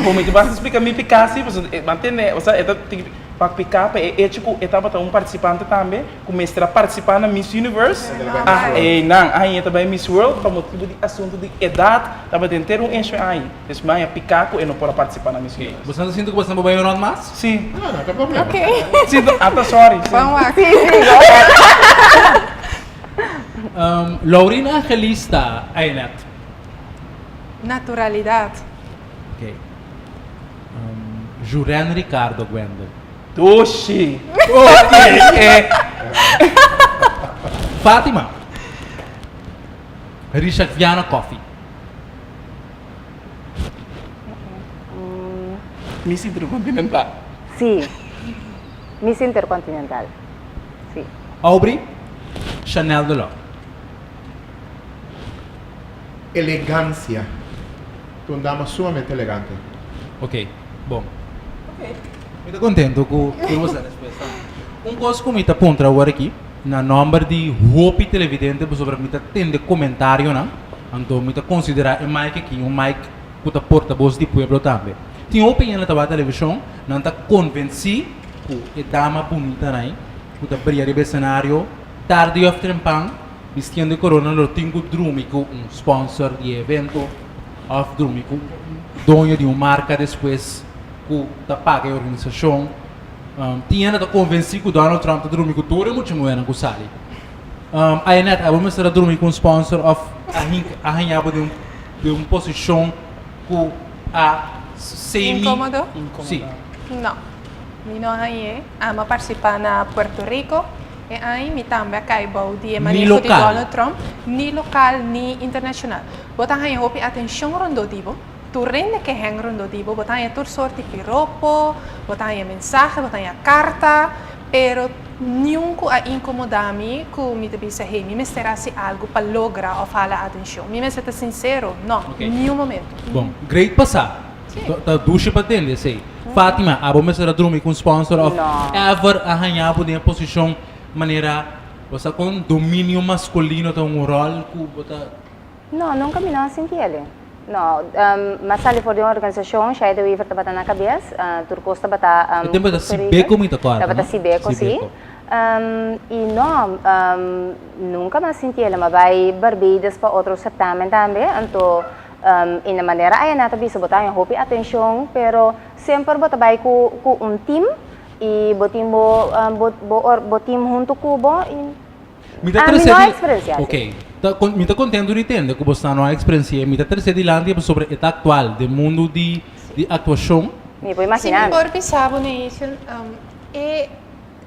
Speaker 6: Bon, mi ta basta splika mi piká si, pasobra e mantene, osea e ta tin pa piká pa e echo ku e tabata un partisipante tambe ku mester a partisipá na Miss Universe, ah einan a haña ta bai Miss World pa motibu di asuntu di edat tabata henter un esho aña. Des mi a haña piká ku e no por a partisipá na Miss Universe.
Speaker 3: Boso ta sinti ku boso por bai un rond mas?
Speaker 6: Si.
Speaker 5: No, no ta problema.
Speaker 4: Ok.
Speaker 6: Si, no, ata sorry. Si.
Speaker 4: Ban wak.
Speaker 2: Si, si, go ahead.
Speaker 3: Laureen Angelista, Ainet.
Speaker 4: Naturalidad.
Speaker 3: Ok. Juren Ricardo Gwendel.
Speaker 6: Dushi. Ok.
Speaker 3: Fatima. Richard Viana Coffee.
Speaker 6: Miss Intercontinental.
Speaker 2: Sí. Miss Intercontinental. Sí.
Speaker 3: Aubrey, Chanel de Love.
Speaker 5: Elegancia. Ta un dama sumamente elegante.
Speaker 3: Ok, bon. Mi ta contento cu tur boso respuesta. Un cos cu mi ta puntra awor aki, na nomber di hopi televidente pasobra mi ta tende comentarionan, anto mi ta considera e mic aki un mic cu ta portavoz di pueblo tambe. Tin hopi hende ta wak television, nan ta convenci cu e dama bunita nan cu ta bria riba e scenario tardi of trempan, Bistiendo e corona lo tin cu drumi cu un sponsor di e evento of drumi cu doño di un marca despues cu ta paga e organisacion. Tin hende ta convenci cu Donald Trump ta drumi cu tur e mucha muhernan cu sali. Ayenet, abo mester a drumi cu un sponsor of a haña bo den un posicion cu a semi.
Speaker 4: Incomodo?
Speaker 3: Si.
Speaker 4: No. Mi no hañ'é. Amo a participa na Puerto Rico. E aña mi tambe a kai bou di e maneho di Donald Trump, ni lokal ni internashonal. Bo ta haña hopi atenshon rondó di bo, tur rende ke hèng rondó di bo, bo ta haña tur sort di piropo, bo ta haña mensahe, bo ta haña karta, pero niun ku a inkomodá mi ku mi ta bisa, hey, mi mester hasi algu pa logra òf hala atenshon. Mi mester ta sinsero, nò, niun momento.
Speaker 3: Bon, great pasá. Ta dushi pa tende esei. Fatima, abo mester a drumi ku un sponsor of ever a haña bo den e posishon manera bo sa kon dominio maskulino ta un ròl ku bo ta.
Speaker 2: No, nunka mi no a sinti ele. No, mi a sali for di un organisashon, Shai de Wever tabata na kabes, tur kos tabata.
Speaker 3: E tempu ta Sibeco mi ta kòrda, no?
Speaker 2: Tabata Sibeco, si. I no, nunka mi a sinti ele. Mi a bai Barbados pa otro sertamen tambe, anto I na manera ayana ta bisa bo ta haña hopi atencion, pero semper bo ta bai cu cu un team i bo tin bo bo bo bo team hunto cu bo i
Speaker 3: Mi ta
Speaker 2: ami
Speaker 3: trece
Speaker 2: no a
Speaker 3: di
Speaker 2: experiencia así.
Speaker 3: Ok, ta con mi ta contento di tende cu bo sa no a experiencia, mi ta trece dilanti pasobra e ta actual den mundo di di actuacion.
Speaker 2: Mi por
Speaker 4: Si mi
Speaker 2: imagina mi.
Speaker 4: por bisa bo Neisel, e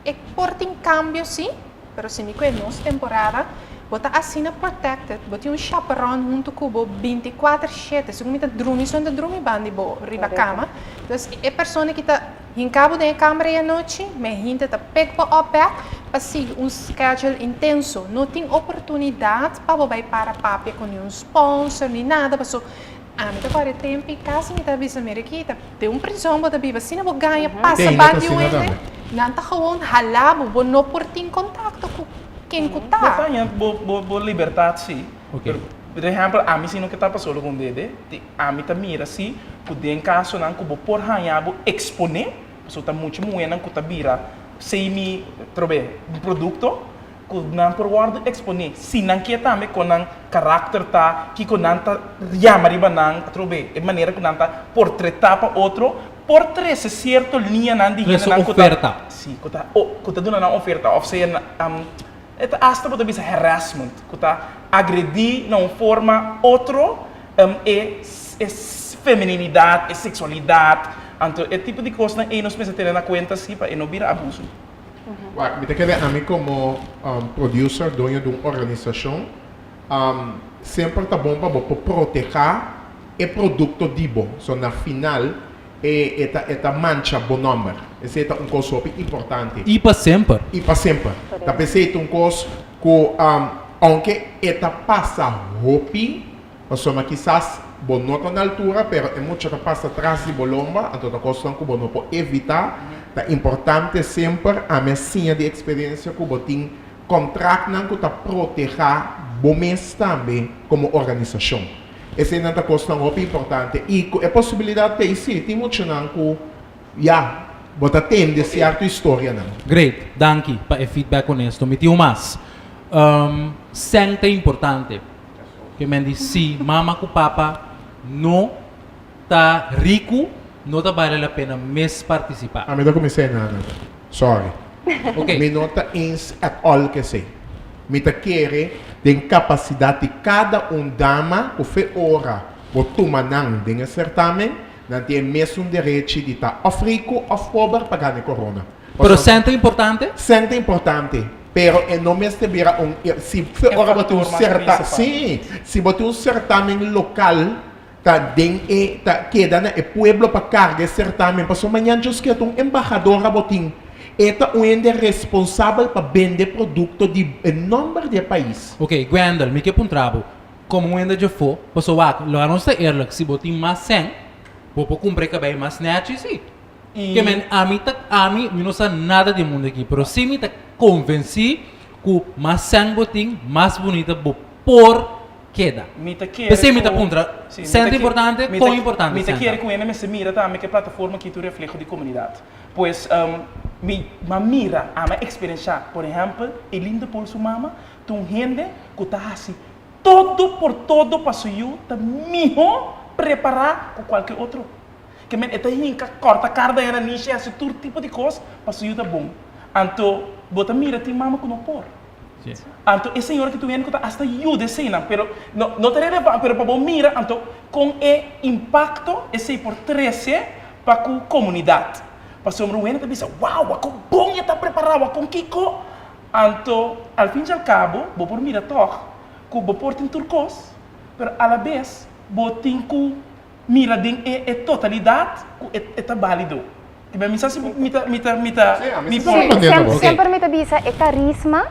Speaker 4: e por tin cambio si, Pero si mi kue nos temporada, bo ta asina protected, bo tin un chaperon hunto ku bo bintikuater shete, segun mi ta drumi son ta drumi banda di bo riba kama, dus e persona ki ta hinka bo den e kamber ei anochi, me hinte ta pick bo up bek pa sigui un schedule intenso, no tin oportunidad pa bo bai para papia ku niun sponsor ni nada, paso ami ta kore tempo i kasi mi ta bisa mira aki ta den un prizon bo ta biba, asina bo gaña pasa banda di un hende. Nan ta gewoon hala bo, bo no por tin contacto cu ken cu ta.
Speaker 6: Bo ta haña bo bo libertad si. Pero por ehempel ami si no ke tapa solo con dede, ami ta mira si cu den casonan cu bo por haña bo expone, pasobra ta mucha muhernan cu ta bira semi trobe un producto cu nan por wordo expone si nan ke tambe con nan caracter ta, kico nan ta yama riba nan atrobe e manera cu nan ta portreta pa otro. Por trece cierto liñanan di
Speaker 3: Trece
Speaker 6: hendenan cu ta
Speaker 3: oferta.
Speaker 6: Sí, cu ta cu ta duna nan oferta of sea e ta hasta bo ta bisa harassment, cu ta agredi na un forma otro e e femeninidad, e sexualidad, anto e tipo di cosnan ey nos mester tene na cuenta si pa e no bira abuso.
Speaker 5: Wak, mi ta kere ami como producer, doño di un organisacion, semper ta bon pa bo por proteha e produkto di bo. So na final e e ta e ta mancha bo nòmber. Esei ta un kos hopi importante.
Speaker 3: I pa semper.
Speaker 5: I pa semper. Ta p'esei ta un kos ku ounke e ta pasa hopi, pasobra kisas bo no ta na altura pero e mucha ta pasa tras di bo lomba, anto ta kosnan ku bo no por evitá. Ta importante semper ami a siña di eksperensia ku bo tin kontraktnan ku ta protehá bo mes tambe komo organisashon. Eseinan ta kosnan hopi importante i ku e posibilidat t'ei si tin muchanan ku ya bo ta tende sierto historianan.
Speaker 3: Great, danki pa e feedback honesto. Mi tin un mas. Sèn ta importante. Ke men di si mama ku papa no ta riku no ta bale la pena mes partisipá.
Speaker 5: Ami ta kuminsá e nada. Sorry.
Speaker 3: Ok.
Speaker 5: Mi no ta eens at all ku esei. Mi ta kere den kapasidat di kada un dama ku fe ora bo tuma nan den e sertamen, nan tin e mesun derechi di ta òf riku òf pober pa gana e korona.
Speaker 3: Pero sèn ta importante?
Speaker 5: Sèn ta importante. Pero e no mester bira un, si ora bo tin un serta, sí, si bo tin un certamen local, ta den e, ta keda na e pueblo pa carga e certamen, pasobra mañan djos ke ta un embahadora bo tin, e ta un hende responsabel pa bende producto di e nomber di e pais.
Speaker 3: Ok, Gwendel, mi ke puntra bo, komo un hende djafó, pasobra wak, lo nos ta eerlijk, si bo tin mas sèn, bo por kumpra e kabei mas nèchi, sí. Ke men, ami ta, ami, mi no sa nada di e mundu aki, pero sí mi ta konvensí ku mas sèn bo tin, mas bunita bo por keda.
Speaker 6: Mi ta kere
Speaker 3: P'esei mi ta
Speaker 6: ku
Speaker 3: puntra,
Speaker 6: sí, mi
Speaker 3: sèn
Speaker 6: ta
Speaker 3: ta
Speaker 6: ke
Speaker 3: importante?
Speaker 6: mi
Speaker 3: Kon
Speaker 6: ta
Speaker 3: importante
Speaker 6: mi ta
Speaker 3: sèn
Speaker 6: kere
Speaker 3: ta?
Speaker 6: ku hende mester mira tambe ku e plataforma aki ta un refleho di komunidat. Pues, mi a mira, ami a eksperenshá, por ehèmpel, Eline de Pool su mama ta un hende ku ta hasi todo por todo pa su yu ta mihó prepará ku kualke otro. Ke men e ta hinka kòrta karda hende nishi hasi tur tipo di kos pa su yu ta bon. Anto bo ta mira tin mama ku no por. Anto e señora ki tur hende ku ta asta yuda eseinan pero no no ta relevante pero pa bo mira anto kon e impakto esei por trese pa ku komunidat. Pasobra un hende ta bisa wow wak kon bon e ta prepará wak kon kiko. Anto al fin i al kabo bo por mira tòg ku bo por tin tur kos pero alabes bo tin ku mira den e e totalidat ku e e ta bálido. Ti mi sa si mi ta mi ta mi ta mi por.
Speaker 2: Sí, sem semper mi ta bisa e karisma,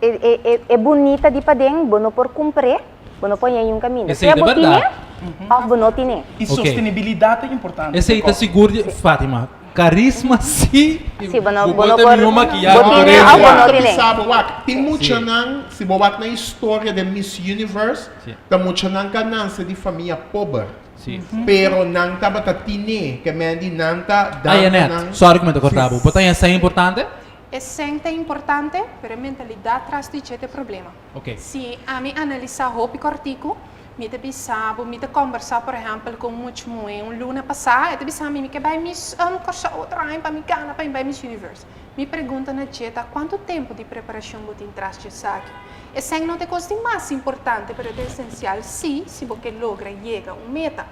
Speaker 2: e e e e bunita di paden bo no por kumpr'é, bo no por haña niun kaminda.
Speaker 3: Esei
Speaker 2: Sea
Speaker 3: ta
Speaker 2: bo tin'é
Speaker 3: bèrdat.
Speaker 2: òf bo no tin'é.
Speaker 6: I sostenibilidat ta importante.
Speaker 3: Esei ta sigur di Fátima. Karisma sí.
Speaker 2: Sí, bo no
Speaker 3: Bo
Speaker 2: bo no
Speaker 3: ta
Speaker 2: por
Speaker 3: mihó makiá
Speaker 2: bo
Speaker 3: ku
Speaker 2: tin'é
Speaker 3: Lorenzo.
Speaker 2: òf bo no
Speaker 5: Ta
Speaker 2: tin'é.
Speaker 5: bisa bo wak, tin muchanan, si bo wak na historia den Miss Universe, Ta muchanan ka nanse di famia pober. Pero nan tabata tine, ke men di nan ta
Speaker 3: Ay,
Speaker 5: dando
Speaker 3: Annette,
Speaker 5: nan.
Speaker 3: sorry ku mi ta korta bo. Bo ta haña sèn importante?
Speaker 4: E sèn ta importante, pero e mentalidat tras di dje ta e problema.
Speaker 3: Ok.
Speaker 4: Si ami analisá hopi kòrtiku, mi ta bisa bo, mi ta kòmbersá por ehèmpel ku un mucha muhé un luna pasá, e ta bisa mi, mi ke bai Miss Kòrsou otro aña pa mi gana pa mi bai Miss Universe. Mi pregunta na dje ta kuantu tempu di preparashon bo tin tras dje esaki? Esei no ta e kos di mas importante, pero e ta esensial sí si bo ke logra yega un meta.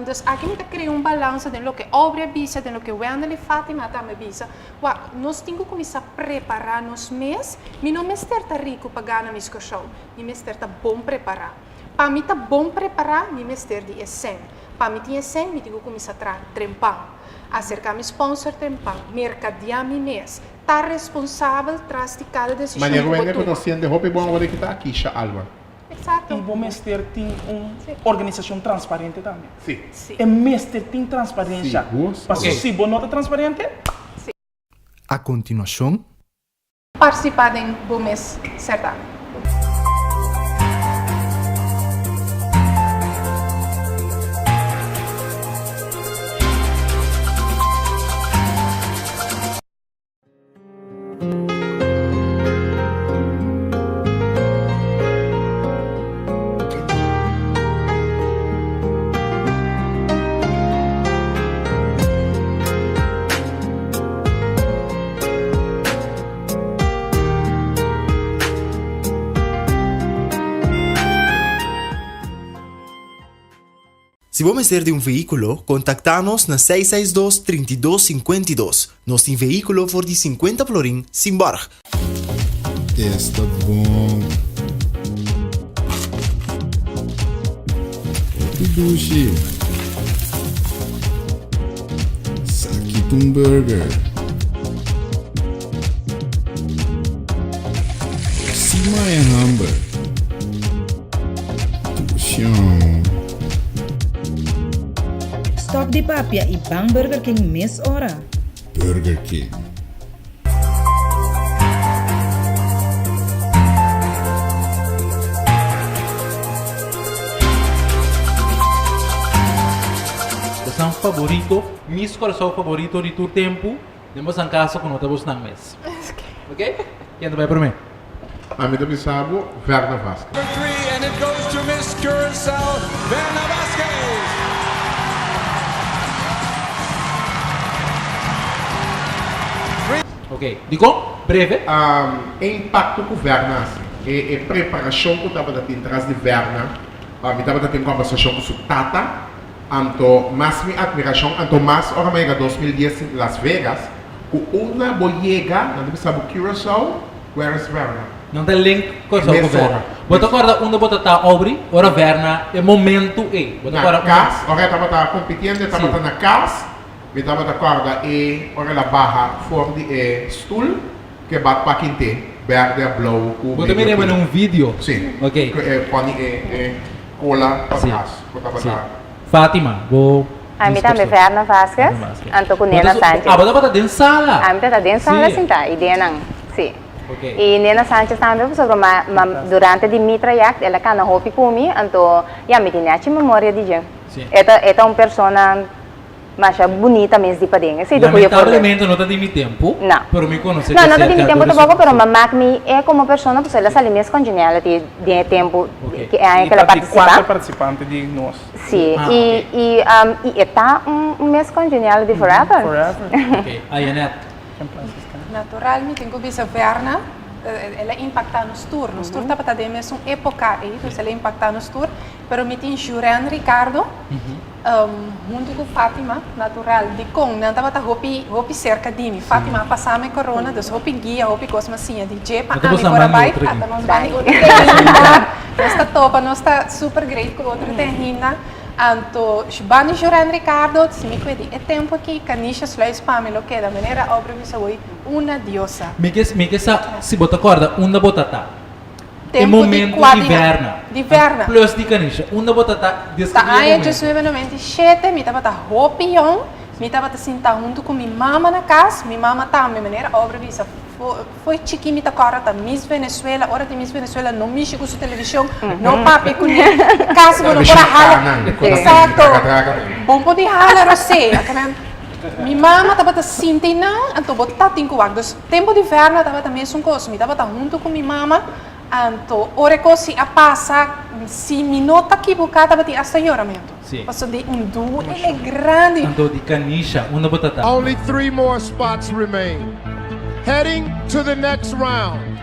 Speaker 4: Dus aki mi ta krea un balansa den loke Aubrey a bisa, den loke Wendell i Fatima tambe a bisa. Wak, nos tin ku kuminsá prepará nos mes. Mi no mester ta riku pa gana Miss Kòrsou, mi mester ta bon prepará. Pa mi ta bon prepará, mi mester di e sèn. Pa mi tin e sèn, mi tin ku kuminsá traha trempan. Aserká mi sponsor trempan, merkadiá mi mes. Ta responsabel tras di kada desishon
Speaker 5: Manera
Speaker 4: ku bo
Speaker 5: wende
Speaker 4: tuma.
Speaker 5: konosiendo e hopi bon awor ki ta Akisha Alba.
Speaker 4: Eksakto.
Speaker 6: I bo mester tin un organisashon transparente tambe.
Speaker 5: Sí.
Speaker 4: Sí.
Speaker 6: E mester tin transparencia.
Speaker 5: Sigur.
Speaker 6: Pasobra si bo no ta transparente.
Speaker 4: Sí.
Speaker 1: A kontinuashon.
Speaker 4: Partisipá den bo mes sertamen.
Speaker 1: Si bo mester di un vehíkulo, kontaktá nos na 662 32 52. Nos tin vehíkulo for di 50 florin sin bòrg.
Speaker 9: Esta bon. Hopi dushi. Esaki ta un burger. Sima e hamber. Dushi.
Speaker 10: Stop di papia y ban Burger King mes ora.
Speaker 9: Burger King.
Speaker 3: Bosan favorito, mis Kòrsou favorito di tur tempu, den bosan kaso ku no ta bosnan mes. Ok? Ken ta bai promé?
Speaker 5: Ami ta bisa bo, Verna Vasquez.
Speaker 3: Ok, dikon? Breve.
Speaker 5: E impakto ku Verna hasi, e preparashon ku tabata tin tras di Verna, mi tabata tin kòmbersashon ku su tata, anto mas mi atmirashon, anto mas ora mi a yega 2010 Las Vegas, ku unda bo yega, nan ta bisa bo Curaçao. Where is Verna?
Speaker 3: Nan ta link Kòrsou ku Verna. Bo ta kòrda unda bo ta ta Aubrey ora Verna e momentu ei? Bo ta
Speaker 5: Na
Speaker 3: kòrda unda?
Speaker 5: kas, ora e tabata kompitiendo e tabata na kas, mi tabata kòrda e ora el a baha for di e stul ku e bat pa kint'é, bèrdè, blou ku
Speaker 3: Bo ta
Speaker 5: medio
Speaker 3: mira
Speaker 5: pink.
Speaker 3: na un video?
Speaker 5: Si.
Speaker 3: Ok.
Speaker 5: Ku e pòni e e kola patras ku tabata.
Speaker 3: Fatima, bo
Speaker 2: Ami tambe Verna Vasquez, anto ku Nena Sanchez.
Speaker 3: Ah, bo tabata den sala?
Speaker 2: Ami tabata den sala sintá i den nan, si. I Nena Sanchez tambe pasobra ma ma durante di mi trayèkt el a kana hopi ku mi, anto ya mi tin nechi memoria di dje. E ta e ta un persona masha bunita mes di paden. Esei ta ku yo por.
Speaker 3: Lamentablemente no ta di mi tempu,
Speaker 2: No.
Speaker 3: pero mi konosé
Speaker 2: No,
Speaker 3: di
Speaker 2: no ta di mi
Speaker 3: serka
Speaker 2: tempu
Speaker 3: dor
Speaker 2: tampoco, pero mi a mak mi e komo persona pasobra el a sali mes congeniality den e tempu ku e aña
Speaker 6: I
Speaker 2: ku el a
Speaker 6: ta di
Speaker 2: partisipá.
Speaker 6: kuater partisipante di nos.
Speaker 2: Sí,
Speaker 3: Ah,
Speaker 2: i
Speaker 3: ok.
Speaker 2: i i e ta un un mes congeniality forever.
Speaker 6: Forever.
Speaker 3: Ok, Ayanette.
Speaker 4: Natural mi tin ku bisa Verna, el a impaktá nos tur. Nos tur tabata den mesun époka ei, dus el a impaktá nos tur. Pero mi tin Juren Ricardo huntu ku Fatima, natural. Dikon? Nan tabata hopi hopi serka di mi. Fatima a pasa mi corona, dus hopi guia, hopi kos mi a siña di dje pa ami por a bai. Ata nos banda otro te ainda. Nos ta topa, nos ta super great ku otro te ainda. Anto banda di Juren Ricardo, si mi kue di e tempu aki, Kanisha Sluis pa mi lo keda manera Aubrey bisa hoy, una diosa.
Speaker 3: Mi ke mi ke sa si bo ta kòrda unda bo ta ta. E
Speaker 4: Tempu di
Speaker 3: momento
Speaker 4: kua
Speaker 3: di
Speaker 4: di
Speaker 3: Verna.
Speaker 4: Di Verna.
Speaker 3: Plus di Kanisha. Unda bo ta ta
Speaker 4: Ta
Speaker 3: deskribí e
Speaker 4: aña
Speaker 3: momento.
Speaker 4: diesnuebe noventa i shete, mi tabata hopi yòn, mi tabata sinta huntu ku mi mama na kas, mi mama tambe, manera Aubrey bisa, fo'i chikí mi ta kòrda ta Miss Venezuela, ora di Miss Venezuela no mishi ku su televishon, no papia kuné, kasi bo no por a hala, eksakto, bo no por di hala rosea, mi mama tabata sinta einan, anto bo ta tin ku wak, dus Tempu di Verna tabata mesun kos, mi tabata huntu ku mi mama, anto ora e kos si a pasa, si mi no ta kibuká tabatin asta yoramentu.
Speaker 3: Sí.
Speaker 4: Pasobra di un duele grandi.
Speaker 3: Anto di Kanisha, unda bo ta ta?
Speaker 11: Only three more spots remain. Heading to the next round,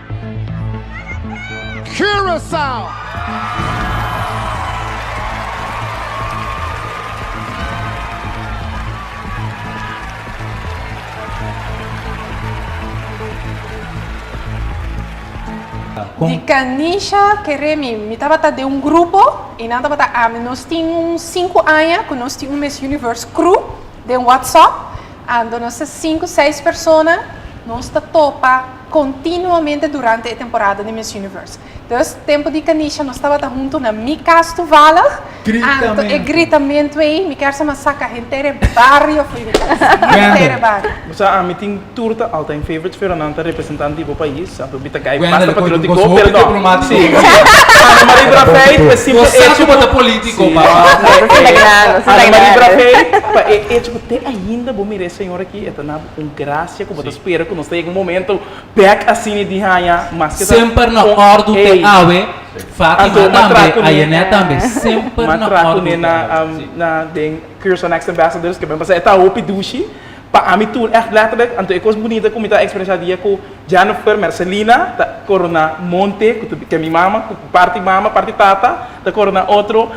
Speaker 11: Curaçao!
Speaker 4: Di Kanisha kere mi, mi tabata den un grupo y nan tabata ami, nos tin un sinku aña cu nos tin un Miss Universe crew den WhatsApp, ando nos ta sinku seis persona, nos ta topa continuamente durante e temporada di Miss Universe. Dus tempo di Kanisha nos tabata hunto na mi cas toevallig. Anto e gritamento ei mi kier sa mas saca henter e bario fo'i mi cas. Henter e bario.
Speaker 6: Bo sa ami tin tur ta all time favorites pero nan ta representante di bo pais anto mi ta cay basta patriotico pero no si Ana Marie Braffeit e simple hecho cu Ana Marie Braffeit pa e hecho cu te ainda bo mira e señor aki e ta na bo un gracia cu bo ta spera cu nos ta yega un momento Bek asina di haña maske ta
Speaker 3: Semper na ordu te awe, Fatima tambe, Ayenet tambe, semper na ordu te awe.
Speaker 6: Na den Curaçao Next Ambassadors ke ben pasa e ta hopi dushi pa ami tur echt letterlijk anto e kos bunita ku mi ta eksperenshá dia ku Jennifer Mercelina ta korona Monte ku ta ke mi mama ku parti mama parti tata ta korona otro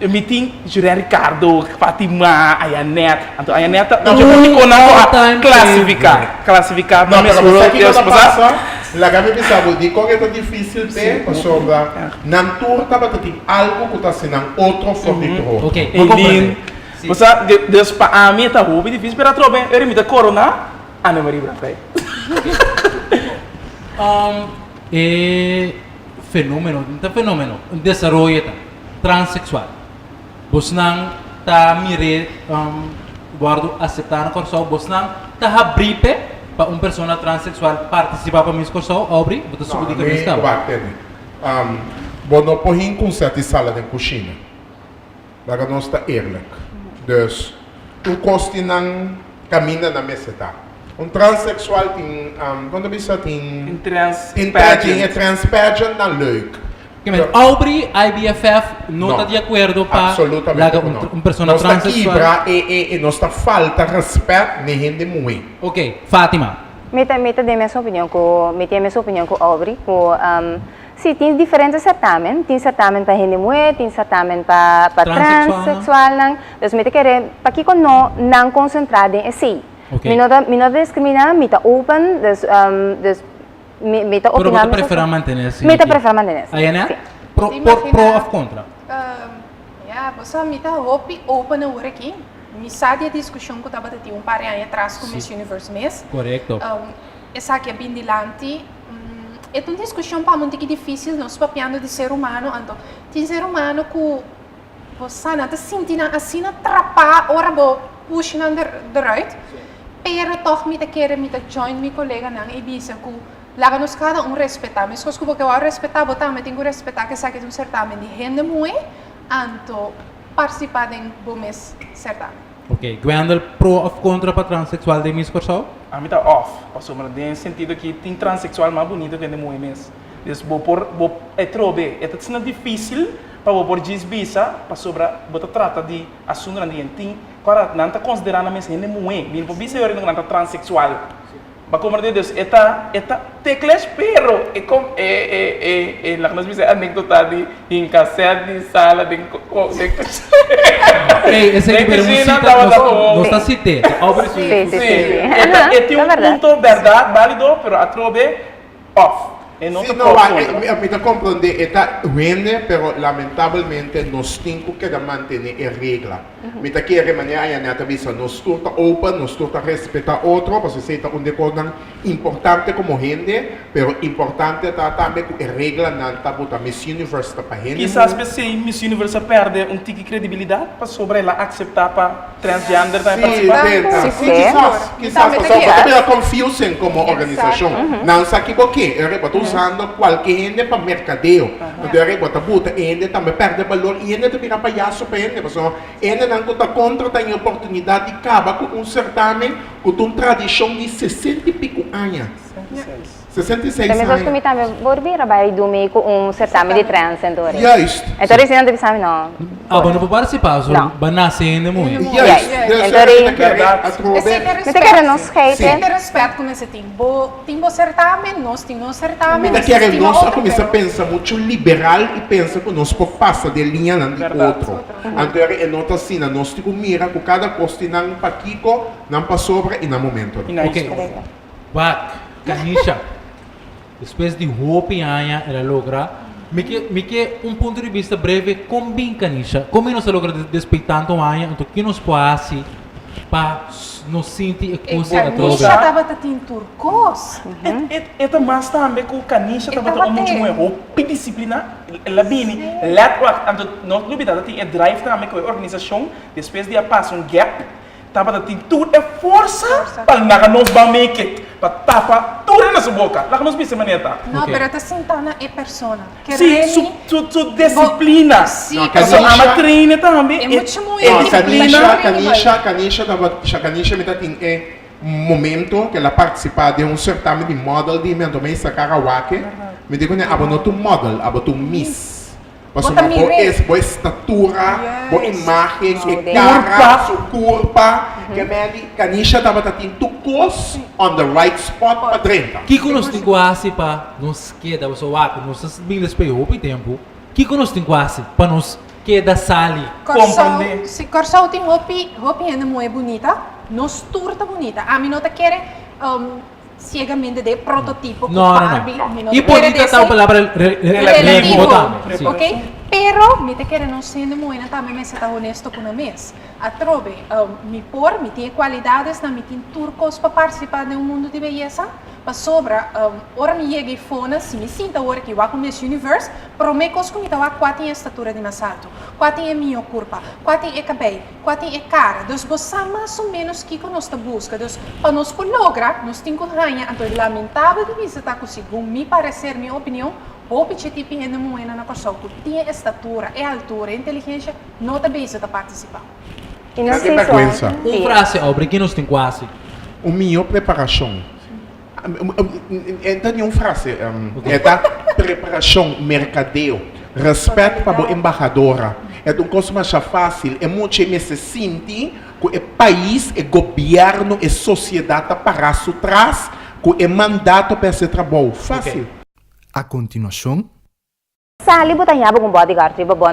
Speaker 6: Mi tin Julian Ricardo, Fatima, Ayanet. Anto Ayanet ta un dje politiconan cu a clasifica. Clasifica
Speaker 5: No,
Speaker 6: pa Miss
Speaker 5: pero
Speaker 6: World.
Speaker 5: sa kico ta pasa? Laga mi bisa bo dicon e ta dificil p'e, pasobra nan tur tabata tin algo cu ta haci nan otro for di tur otro.
Speaker 3: Ok, bo comprende.
Speaker 6: Eileen, bo sa, dus pa ami e ta hopi dificil, pero atrobe ora mi ta corona Anne Marie Braffey.
Speaker 3: E fenomeno, no ta fenomeno, un desaroyo ta. Transseksual. Bosnan ta mir'é wòrdu aseptá na Kòrsou? Bosnan ta habrí p'e pa un persona transseksual partisipá pa Miss Kòrsou? Aubrey, bo ta subi di kabes
Speaker 5: No,
Speaker 3: kaba.
Speaker 5: ami wak tene. Bo no por hin ku un sèt di sala den kushina. Laga nos ta eerlijk. Dus, tur kos tin nan kaminda nan mester ta. Un transseksual tin, kon ta bisa, tin.
Speaker 6: Tin trans
Speaker 5: Tin
Speaker 6: pageant.
Speaker 5: e trans pageant nan leuk.
Speaker 3: Kimen, Aubrey, IBFF no ta
Speaker 5: No,
Speaker 3: di akuerdo pa
Speaker 5: absolutamente
Speaker 3: laga
Speaker 5: ku
Speaker 3: un
Speaker 5: no.
Speaker 3: un persona
Speaker 5: Nos ta
Speaker 3: transseksual.
Speaker 5: kibra e e e nos ta falta respet n'e hende muhé.
Speaker 3: Ok, Fatima.
Speaker 2: Mi ta mi ta den mes opinion ku mi tin e mes opinion ku Aubrey ku si tin diferente sertamen, tin sertamen pa hende muhé, tin sertamen pa pa
Speaker 3: Transseksualnan.
Speaker 2: transseksualnan, dus mi ta kere pakiko no nan konsentrá den esei.
Speaker 3: Ok.
Speaker 2: Mi no ta mi no ta diskriminá, mi ta open, dus dus. Mi, mi ta
Speaker 3: Pero
Speaker 2: opina
Speaker 3: bo ta prefera mantené asina
Speaker 2: Mi ta
Speaker 3: aki?
Speaker 2: prefera mantené asina.
Speaker 3: Ayana?
Speaker 2: Sí.
Speaker 3: Pro, por, pro of kontra?
Speaker 4: Ya, bo sa mi ta hopi open awor aki. Mi sa di e diskushon ku tabata tin un par di aña atras ku Miss Universe mes.
Speaker 3: Korekto.
Speaker 4: Esaki a bin dilanti. E ta un diskushon pa mi un tiki difísil, nos papiando di ser humano, anto tin ser humano ku bo sa nan ta sinti nan asina trapá ora bo push nan deruit. Pero tòg mi ta kere mi ta join mi koleganan i bisa ku laga nos kada un respetá. Meskos ku bo ke wou respetá, bo tambe tin ku respetá ku esaki ta un sertamen di hende muhé, anto partisipá den bo mes sertamen.
Speaker 3: Ok, Gwendel pro òf kontra pa transeksual den Miss Kòrsou?
Speaker 6: Ami ta òf, pasobra den e sentido ki tin transeksual mas bunito ku hende muhé mes. Dus bo por, bo e trobe, e ta asina difísil pa bo por djis bisa pasobra bo ta trata di asuntunan di hende. Tin Ora nan ta konsiderá nan mes hende muhé, mi no por bisa yori ku nan ta transeksual. Bo a komprendé? Dus e ta e ta tekles pero e kom e e e e laga nos bisa e anekdota di hinka sèt di sala den den
Speaker 3: Ey, esei
Speaker 6: den
Speaker 3: ku bira un
Speaker 6: kushina
Speaker 3: sita,
Speaker 6: tabata
Speaker 3: nos
Speaker 6: como
Speaker 3: nos ta sit'é, ta Aubrey su
Speaker 2: Sí, sí,
Speaker 6: Sí,
Speaker 2: sí, sí.
Speaker 6: e ta e tin
Speaker 2: Ta
Speaker 6: un
Speaker 2: bèrdat.
Speaker 6: punto bèrdat bálido pero atrobe òf. E no
Speaker 5: Sí,
Speaker 6: ta
Speaker 5: no,
Speaker 6: pro
Speaker 5: wak,
Speaker 6: kontra.
Speaker 5: mi ta komprondé, e ta hende, pero lamentabelmente nos tin ku keda mantené e regla. Mi ta kere manera Ayanette a bisa, nos tur ta open, nos tur ta respetá otro, pasobra esei ta un di e kosnan importante komo hende, pero importante ta tambe ku e reglanan ta buta Miss Universe ta pa hende
Speaker 6: Kisas
Speaker 5: muhé.
Speaker 6: p'esei Miss Universe a pèrdè un tiki kredibilidat pasobra el a akseptá pa Transgender tambe
Speaker 5: Sí,
Speaker 6: participá?
Speaker 5: tenta.
Speaker 2: Sí,
Speaker 5: Sí,
Speaker 2: sí.
Speaker 5: kisas,
Speaker 4: Mi
Speaker 5: kisas.
Speaker 4: tambe ta
Speaker 5: Pasobra bo ta
Speaker 4: kere.
Speaker 5: bira confusing komo organisashon.
Speaker 4: Exacto.
Speaker 5: Nan sa ki bo ke. E bo ta usando kualke hende pa merkadeo. Anto e bo ta buta e hende tambe pèrdè balor i hende ta bira payaso pa hende. Pasobra hendenan ku ta kontra ta haña oportunidat di kaba ku un sertamen ku ta un tradishon di sesenta i piku aña. 66
Speaker 2: Tambe sos ku
Speaker 5: aña.
Speaker 2: mi tambe por bira bai dumi ku un certamen di trans en tori.
Speaker 5: Juist.
Speaker 2: En tori si nan ta bisa mi no.
Speaker 3: Ah, bo no por participá, so
Speaker 2: No.
Speaker 3: bo nace hende muhé.
Speaker 5: Juist.
Speaker 2: Juist.
Speaker 5: Dus
Speaker 2: En
Speaker 5: mi
Speaker 2: tori
Speaker 5: ta kere
Speaker 6: Berdad.
Speaker 5: atrobe.
Speaker 4: Esei ta
Speaker 2: Mi ta kere
Speaker 4: respet.
Speaker 2: nos
Speaker 4: Sí.
Speaker 2: scheiden.
Speaker 4: Esei ta respet ku mester tin. Bo tin bo certamen, nos tin nos certamen,
Speaker 5: Mi ta
Speaker 4: nos
Speaker 5: kere
Speaker 4: estima
Speaker 5: nos a
Speaker 4: otro,
Speaker 5: kuminsá
Speaker 4: pero.
Speaker 5: pensa muchu liberal i pensa ku nos por pasa den liñanan di
Speaker 6: Berdad.
Speaker 5: otro. Anto e no ta asina. Nos tin ku mira ku kada kos tin nan pakiko, nan pasobra i nan momentonan.
Speaker 6: I nan
Speaker 3: Ok.
Speaker 6: historia.
Speaker 3: Wak, Kanisha, despues di hopi aña el a logra, mi ke mi ke un punto di bista breve kon bin Kanisha, kon bin nos a logra despues tanto aña, anto ki nos por hasi pa nos sinti e kos ei atrobe?
Speaker 4: Kanisha tabata tin tur kos.
Speaker 6: E ta mas tambe ku Kanisha
Speaker 4: E
Speaker 6: tabata un mucha
Speaker 4: tabata.
Speaker 6: muhé hopi disipliná, el a bini lèt wak, anto no lubida ta tin e drive tambe ku e organisashon despues di a pasa un gèp Tabata tin tur e forsa pa laga nos ban make it, pa tapa tur hende su boka. Laga nos bisa e manera ta.
Speaker 4: No,
Speaker 3: Ok.
Speaker 4: pero ta sinta na e persona. Ke
Speaker 6: Sí,
Speaker 4: Remy
Speaker 6: su, su, su disiplina.
Speaker 4: Sí,
Speaker 5: No,
Speaker 6: Pasobra
Speaker 5: Kanisha-
Speaker 6: ama traine tambe.
Speaker 4: E
Speaker 6: E,
Speaker 4: mucha muhé
Speaker 6: e
Speaker 5: No,
Speaker 6: disiplina.
Speaker 5: Kanisha, Kanisha, Kanisha tabata, Kanisha mi ta tin e momento ke el a participa den un certamen di model di mi, anto mi a saca rawake, mi di kuné, abo no ta un model, abo ta un miss. Pasobra bo es, bo estatura, bo imagen, e cara, su curpa, ke men di Kanisha tabata tin tur cos on the right spot pa drenta.
Speaker 3: Kiko nos tin ku hasi pa nos keda? Pasobra wak, nos ta bin despues hopi tempu. Kiko nos tin ku hasi pa nos keda sali?
Speaker 4: Kòrsou, si Kòrsou tin hopi, hopi hende muhé bunita, nos tur ta bunita. Ami no ta kere Ciegamente de prototipo cu
Speaker 3: No, no, no.
Speaker 4: Barbie, mi no
Speaker 3: Y
Speaker 4: ta kere
Speaker 3: bonita ta un
Speaker 4: desi.
Speaker 3: palabra re, re, relativo
Speaker 4: Relativo,
Speaker 3: tambe. Sí.
Speaker 4: ok? Pero mi ta kere nos hende muhénan tambe mester ta honesto cu nan mes. Atrobe, mi por, mi tin e cualidadesnan, mi tin tur cos pa participa den un mundo di beyesa, pasobra ora mi yega eyfona, si mi sinta awor aki wak un Miss Universe, prome cos cu mi ta wak cua tin e statura di mas alto, cua tin e miho curpa, cua tin e cabey, Kua tin e kara. Dus bo sa mas o ménos kiko nos ta buska. Dus pa nos por logra, nos tin ku haña. Anto e lamentabel di bisa ta ku segun mi pareser, mi opinion, hopi dje tipi hende muhénan na Kòrsou ku tin e estatura, e altura, e inteligensha, no ta bezig ta partisipá.
Speaker 2: I nos
Speaker 5: Ke
Speaker 2: si
Speaker 5: bèrgwensa.
Speaker 2: son.
Speaker 3: Un
Speaker 2: Sí.
Speaker 3: frase, Aubrey, ki nos tin ku hasi?
Speaker 5: Un mihó preparashon. E ta ni un frase, e ta preparashon, merkadeo, rèspèt pa bo embahadora. E ta un kos masha fásil. E mucha e mester sinti ku e pais, e gobièrnu, e sosiedat ta pará su tras ku e mandato pa e hasi e trabou. Fásil.
Speaker 1: A kontinuashon.
Speaker 2: Sali bo ta ñaba ku un bodyguard riba bo.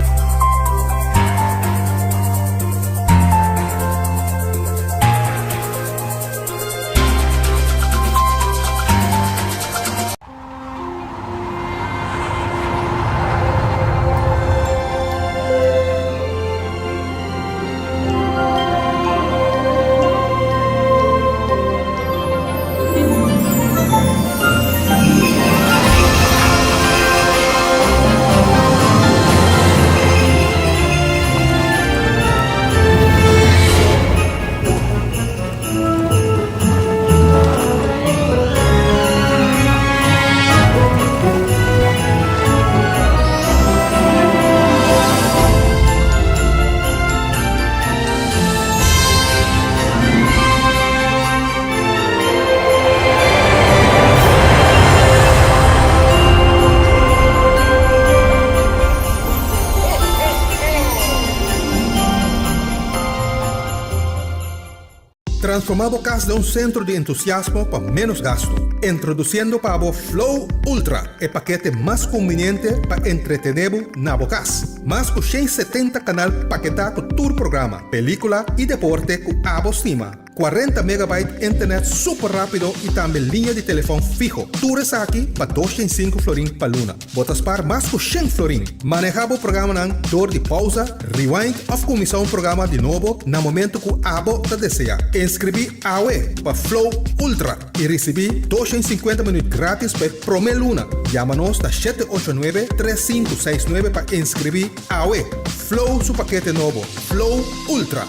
Speaker 8: Transforma bo cas den un centro di entusiasmo pa menos gasto. Introduciendo pa bo Flow Ultra, e pakete mas conveniente pa entretene bo na bo cas. Mas cu 170 canal paketa cu tur programa, pelicula y deporte cu abo stima. 40 megabyte internet super rapido y tambe liña di telefon fiho. Tur esaki pa 205 florin pa luna. Bo ta spaar mas cu 100 florin. Maneha bo programanan door di pausa, rewind of cuminsa un programa di nobo na momento cu abo ta desea. Inscribi awe pa Flow Ultra y ricibi 250 minuut gratis pa e prome luna. Yama nos na 789 3569 pa inscribi awe. Flow su pakete nobo, Flow Ultra.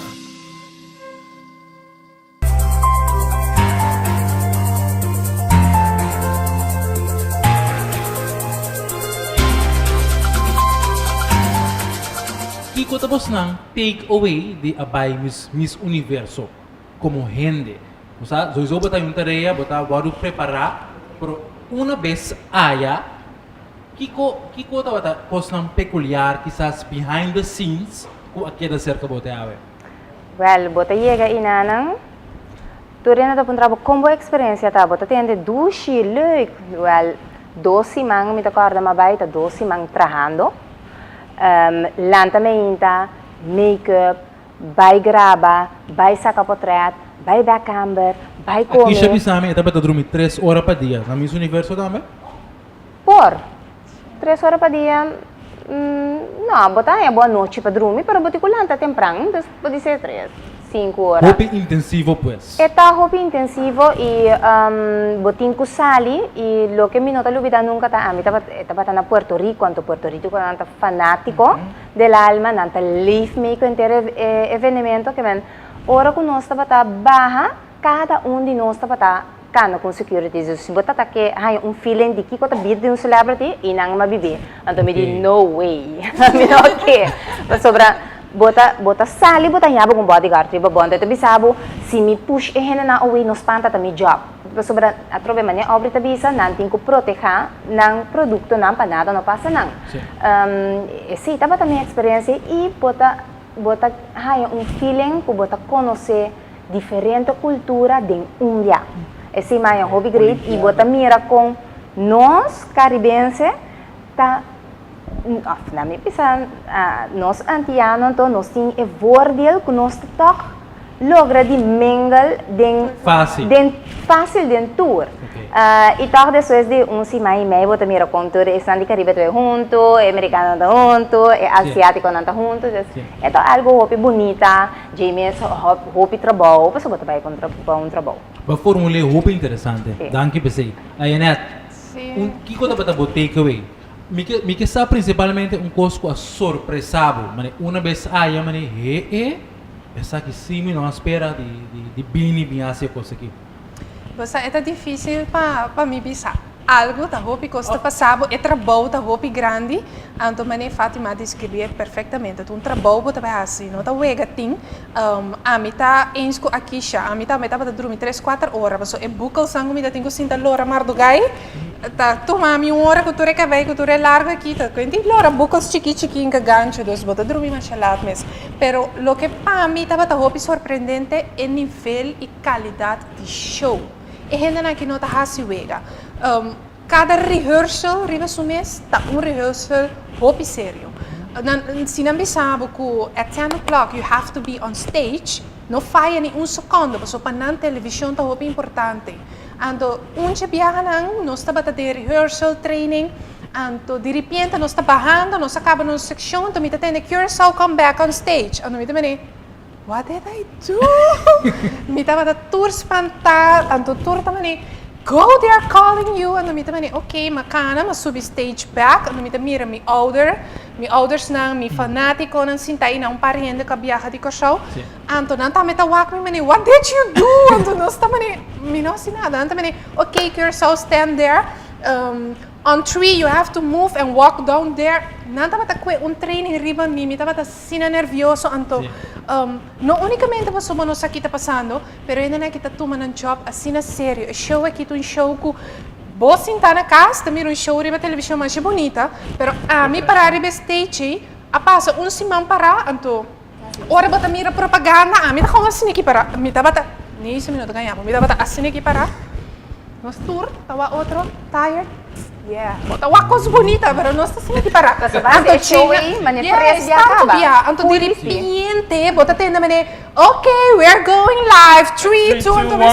Speaker 3: Kiko ta bosnan take away di a bai Miss Miss Universo komo hende? Bo sa sowieso bo ta un tarea, bo ta wòrdu prepará, pero una bes aya kiko kiko tabata kosnan pekuliar kisas behind the scenes ku a keda serka bo te awe?
Speaker 2: Wèl, bo ta yega einanan, tur hende ta puntra bo kon bo eksperensia ta, bo ta tende dushi, leuk. Wèl, dos siman mi ta kòrda mi a bai, ta dos siman trahando. Lanta meinta, make-up, bai graba, bai saka potrèt, bai bèk kamber, bai kome.
Speaker 3: Akisha bisa mi e tabata drumi tres ora pa dia, na Miss Universo tambe?
Speaker 2: Por. Tres ora pa dia, no, bo ta haña bo anochi pa drumi, pero bo tin ku lanta tempran, dus bo di ser tres, sinku ora.
Speaker 3: Hopi intensivo pues.
Speaker 2: E ta hopi intensivo i bo tin ku sali i loke mi no ta lubida nunka ta ami tabata na Puerto Rico, anto Puerto Riconan ta fanatiko del alma, nan ta leef mee ku henter e evenemento, ke men ora ku nos tabata baha, kada un di nos tabata Cana cu un security dus si bo ta ta ke haña un feeling di kico ta bida di un celebrity y nan a bibi anto mi di no way mi no ke pasobra bo ta bo ta sali bo ta haña bo cu un bodyguard riba bo anto e ta bisa bo si mi push e hendenan away no spanta ta mi job pasobra atrobe manera Aubrey ta bisa nan tin cu proteha nan productonan pa nada no pasa nan esey tabata mi experiencia y bo ta bo ta haña un feeling cu bo ta conoce Diferente cultura den un bia. Esey maya hopi great y bo ta mira con nos Caribense ta of na mi bisa nos Antiano anto nos tin e voordeel cu nos ta toch logra di mingle den den facil den tur. Y toch despues di un siman y mei bo ta mira con tur esnan di Caribe ta bay hunto, e Americanonan ta hunto, e Asiaticonan ta hunto. E ta algo hopi bunita. Djei mes hopi trabou, pasobra bo ta bai pa un trabou.
Speaker 3: Bo a formul'é hopi interesante. Danki p'esei. Ayenet, un kiko tabata bo take away? Mi ke mi ke sa prinsipalmente un kos ku a sorpresá bo, manera una bes aya manera he e, esaki sí mi no a spera di di di bini bin hasi e kos aki.
Speaker 4: Bo sa e ta difísil pa pa mi bisa. Algu ta hopi kos ta pasa bo, e trabou ta hopi grandi, anto manera Fatima a describié perfectamente, ta un trabou bo ta bai hasi, no ta wega tin. Ami ta eens ku Akisha, ami tambe tabata drumi tres kuater ora, pasobra e bukelsan ku mi ta tin ku sinta lora mardugai ta tuma mi un ora ku tur e kabei ku tur e largu aki ta kuenti lora bukels chiki chiki inka gancho, dus bo ta drumi masha lat mes. Pero loke pa mi tabata hopi sorprendente e nivel i kalidat di show. E hendenan aki no ta hasi wega. Kada rehearsal riba su mes ta un rehearsal hopi serio. Nan, si nan bisa bo ku at ten o'clock you have to be on stage, no faya ni un sekondo pasobra pa nan televishon ta hopi importante. Anto un dje biahanan nos tabata den rehearsal, training, anto diripiente nos ta bahando, nos a kaba nos sekshon, anto mi ta tende Curaçao come back on stage. Anto mi ta mene. What did I do? Mi tabata tur spantá, anto tur ta mane, Go, they are calling you. Anto mi ta mane, ok, m'a kana, m'a subi stage bek, anto mi ta mira mi ouder, mi oudersnan, mi fanátikonan sintá ei na un par hende ku a biaha di Kòrsou. Anto nan tambe ta wak mi mane, What did you do? Anto nos ta mane, mi no hasi nada. Nan ta mane, ok, Curaçao stand there. On tree you have to move and walk down there. Nan tabata kue un training riba mi, mi tabata asina nervioso anto no unicamente pasobra nos aki ta pasando, pero hendenan aki ta tuma nan job asina serio. E show aki ta un show ku bo sinta na kas ta mira un show riba television masha bunita, pero ami para riba e stage ei a pasa un siman para anto ora bo ta mira propaganda ami ta komo asina aki para mi tabata. Ni si mi no ta gaña bo. Mi tabata asina aki pará. Nos tur ta wak otro tired. Yeah. Bo ta wak kos bunita, pero nos ta asina aki pará.
Speaker 2: Pasobra base e show ei, mane tres bia
Speaker 4: Yes, tantu
Speaker 2: kaba.
Speaker 4: bia. Anto di ripiente bo ta tende mane, ok, we are going live, three, two, anto mi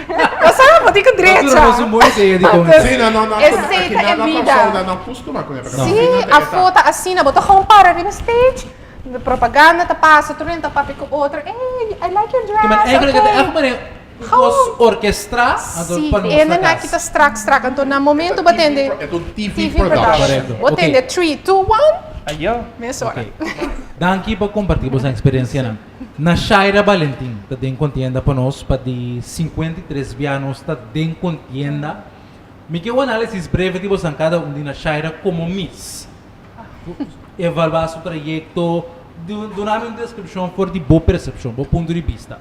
Speaker 4: Bo sa, bo tin ku drecha.
Speaker 3: Nos un bon idea di kon.
Speaker 5: Sí, no, no, no.
Speaker 4: Esei ta e bida.
Speaker 5: No kustuma ku e.
Speaker 4: Sí, afó ta asina, bo ta gewoon para riba stage. De propaganda ta pasa, tur hende ta papia ku otro, ey, I like your dress,
Speaker 3: Ke men eigenlijk
Speaker 4: okay.
Speaker 3: het echt manera kos orkestrá, anto
Speaker 4: Sí,
Speaker 3: pa nos
Speaker 4: hende
Speaker 3: na
Speaker 4: na
Speaker 3: kas.
Speaker 4: kita strak strak, anto na momento bo tende
Speaker 5: E ta un TV
Speaker 4: TV
Speaker 5: production.
Speaker 3: Correcto,
Speaker 4: Bo tende
Speaker 3: ok.
Speaker 4: three, two, one,
Speaker 6: Ayo.
Speaker 4: mesora.
Speaker 3: Ok. Danki pa kompartí boso eksperensianan. Nashaira Balentin ta den kontienda pa nos pa di 53 bia nos ta den kontienda. Mi ke un análisis breve di bosan kada un di Nashaira komo Miss. Evaluá su trayekto, duna mi un deskripshon for di bo persepshon, bo punto di bista.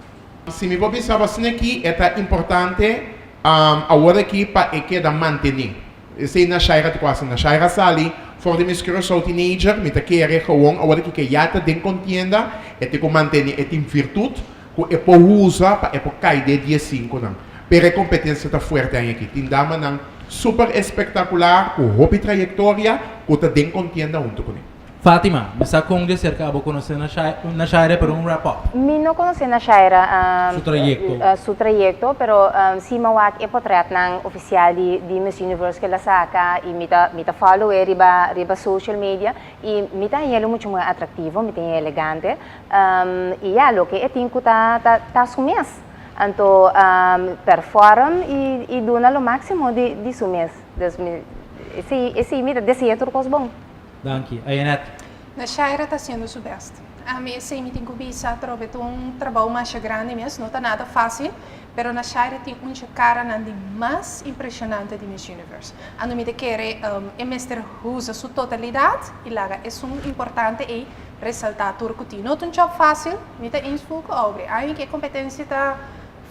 Speaker 5: Si mi por bisa bo asina aki, e ta importante awor aki pa e keda mantení. Esei na Shaira ta kuasi. Na Shaira sali for di Miss Curaçao Teenager, mi ta kere gewoon awor aki ke ya ta den kontienda, e tin ku mantení, e tin virtut ku e por usa pa e por kai den diesinkunan. Pero e kompetensia ta fuerte aña aki. Tin damanan super espektakular ku hopi trayektoria ku ta den kontienda huntu kuné.
Speaker 3: Fatima, mi sa kon di aserka abo konosé Nashaira pero un wrap up.
Speaker 2: Mi no konosé Nashaira
Speaker 3: Su trayekto.
Speaker 2: su trayekto pero si mi a wak e potretnan ofisial di di Miss Universe ku el a saka i mi ta mi ta follow e riba riba social media i mi ta hañ'el muchu muy atraktivo mi ta hañ'el elegante i ya loke e tin ku ta ta ta su mes. Anto perform y duna lo maximo di su mes. Dus mi esey mi ta desea tur cos bon.
Speaker 3: Danki. Ayenet.
Speaker 4: Nashaira ta haciendo su best. Ami esey mi tin cu bisa atrobe ta un trabou masha grandi mes, no ta nada facil, pero Nashaira tin un dje caranan di mas impresionante di Miss Universe. Anto mi ta kere e mester usa su totalidad y laga esun importante ey resalta tur cu tin. No ta un job facil, mi ta eens full cu Aubrey. Aña ki e competencia ta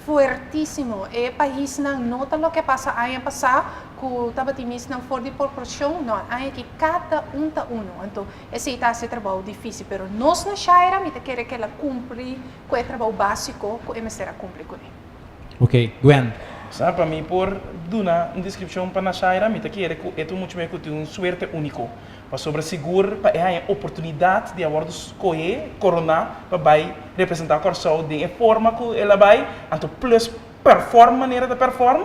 Speaker 4: fuertisimo. E paisnan no ta loke a pasa aña pasa cu tabatin misnan for di proporcion. No, aña ki cada un ta uno. Anto esey ta haci e trabou dificil. Pero nos na Shaira mi ta kere cu el a cumpli cu e trabou basico cu e mester a cumpli cune.
Speaker 3: Ok, Gwen.
Speaker 6: Sa, pa mi por duna un descripcion pa Nashaira, mi ta kere cu e ta un mucha muher cu tin un suerte unico. Pasobra sigur pa e haña oportunidat di a wòrdu skohé, koroná, pa bai representá Kòrsou den e forma ku el a bai, anto plus pèrfòrm manera ta pèrfòrm,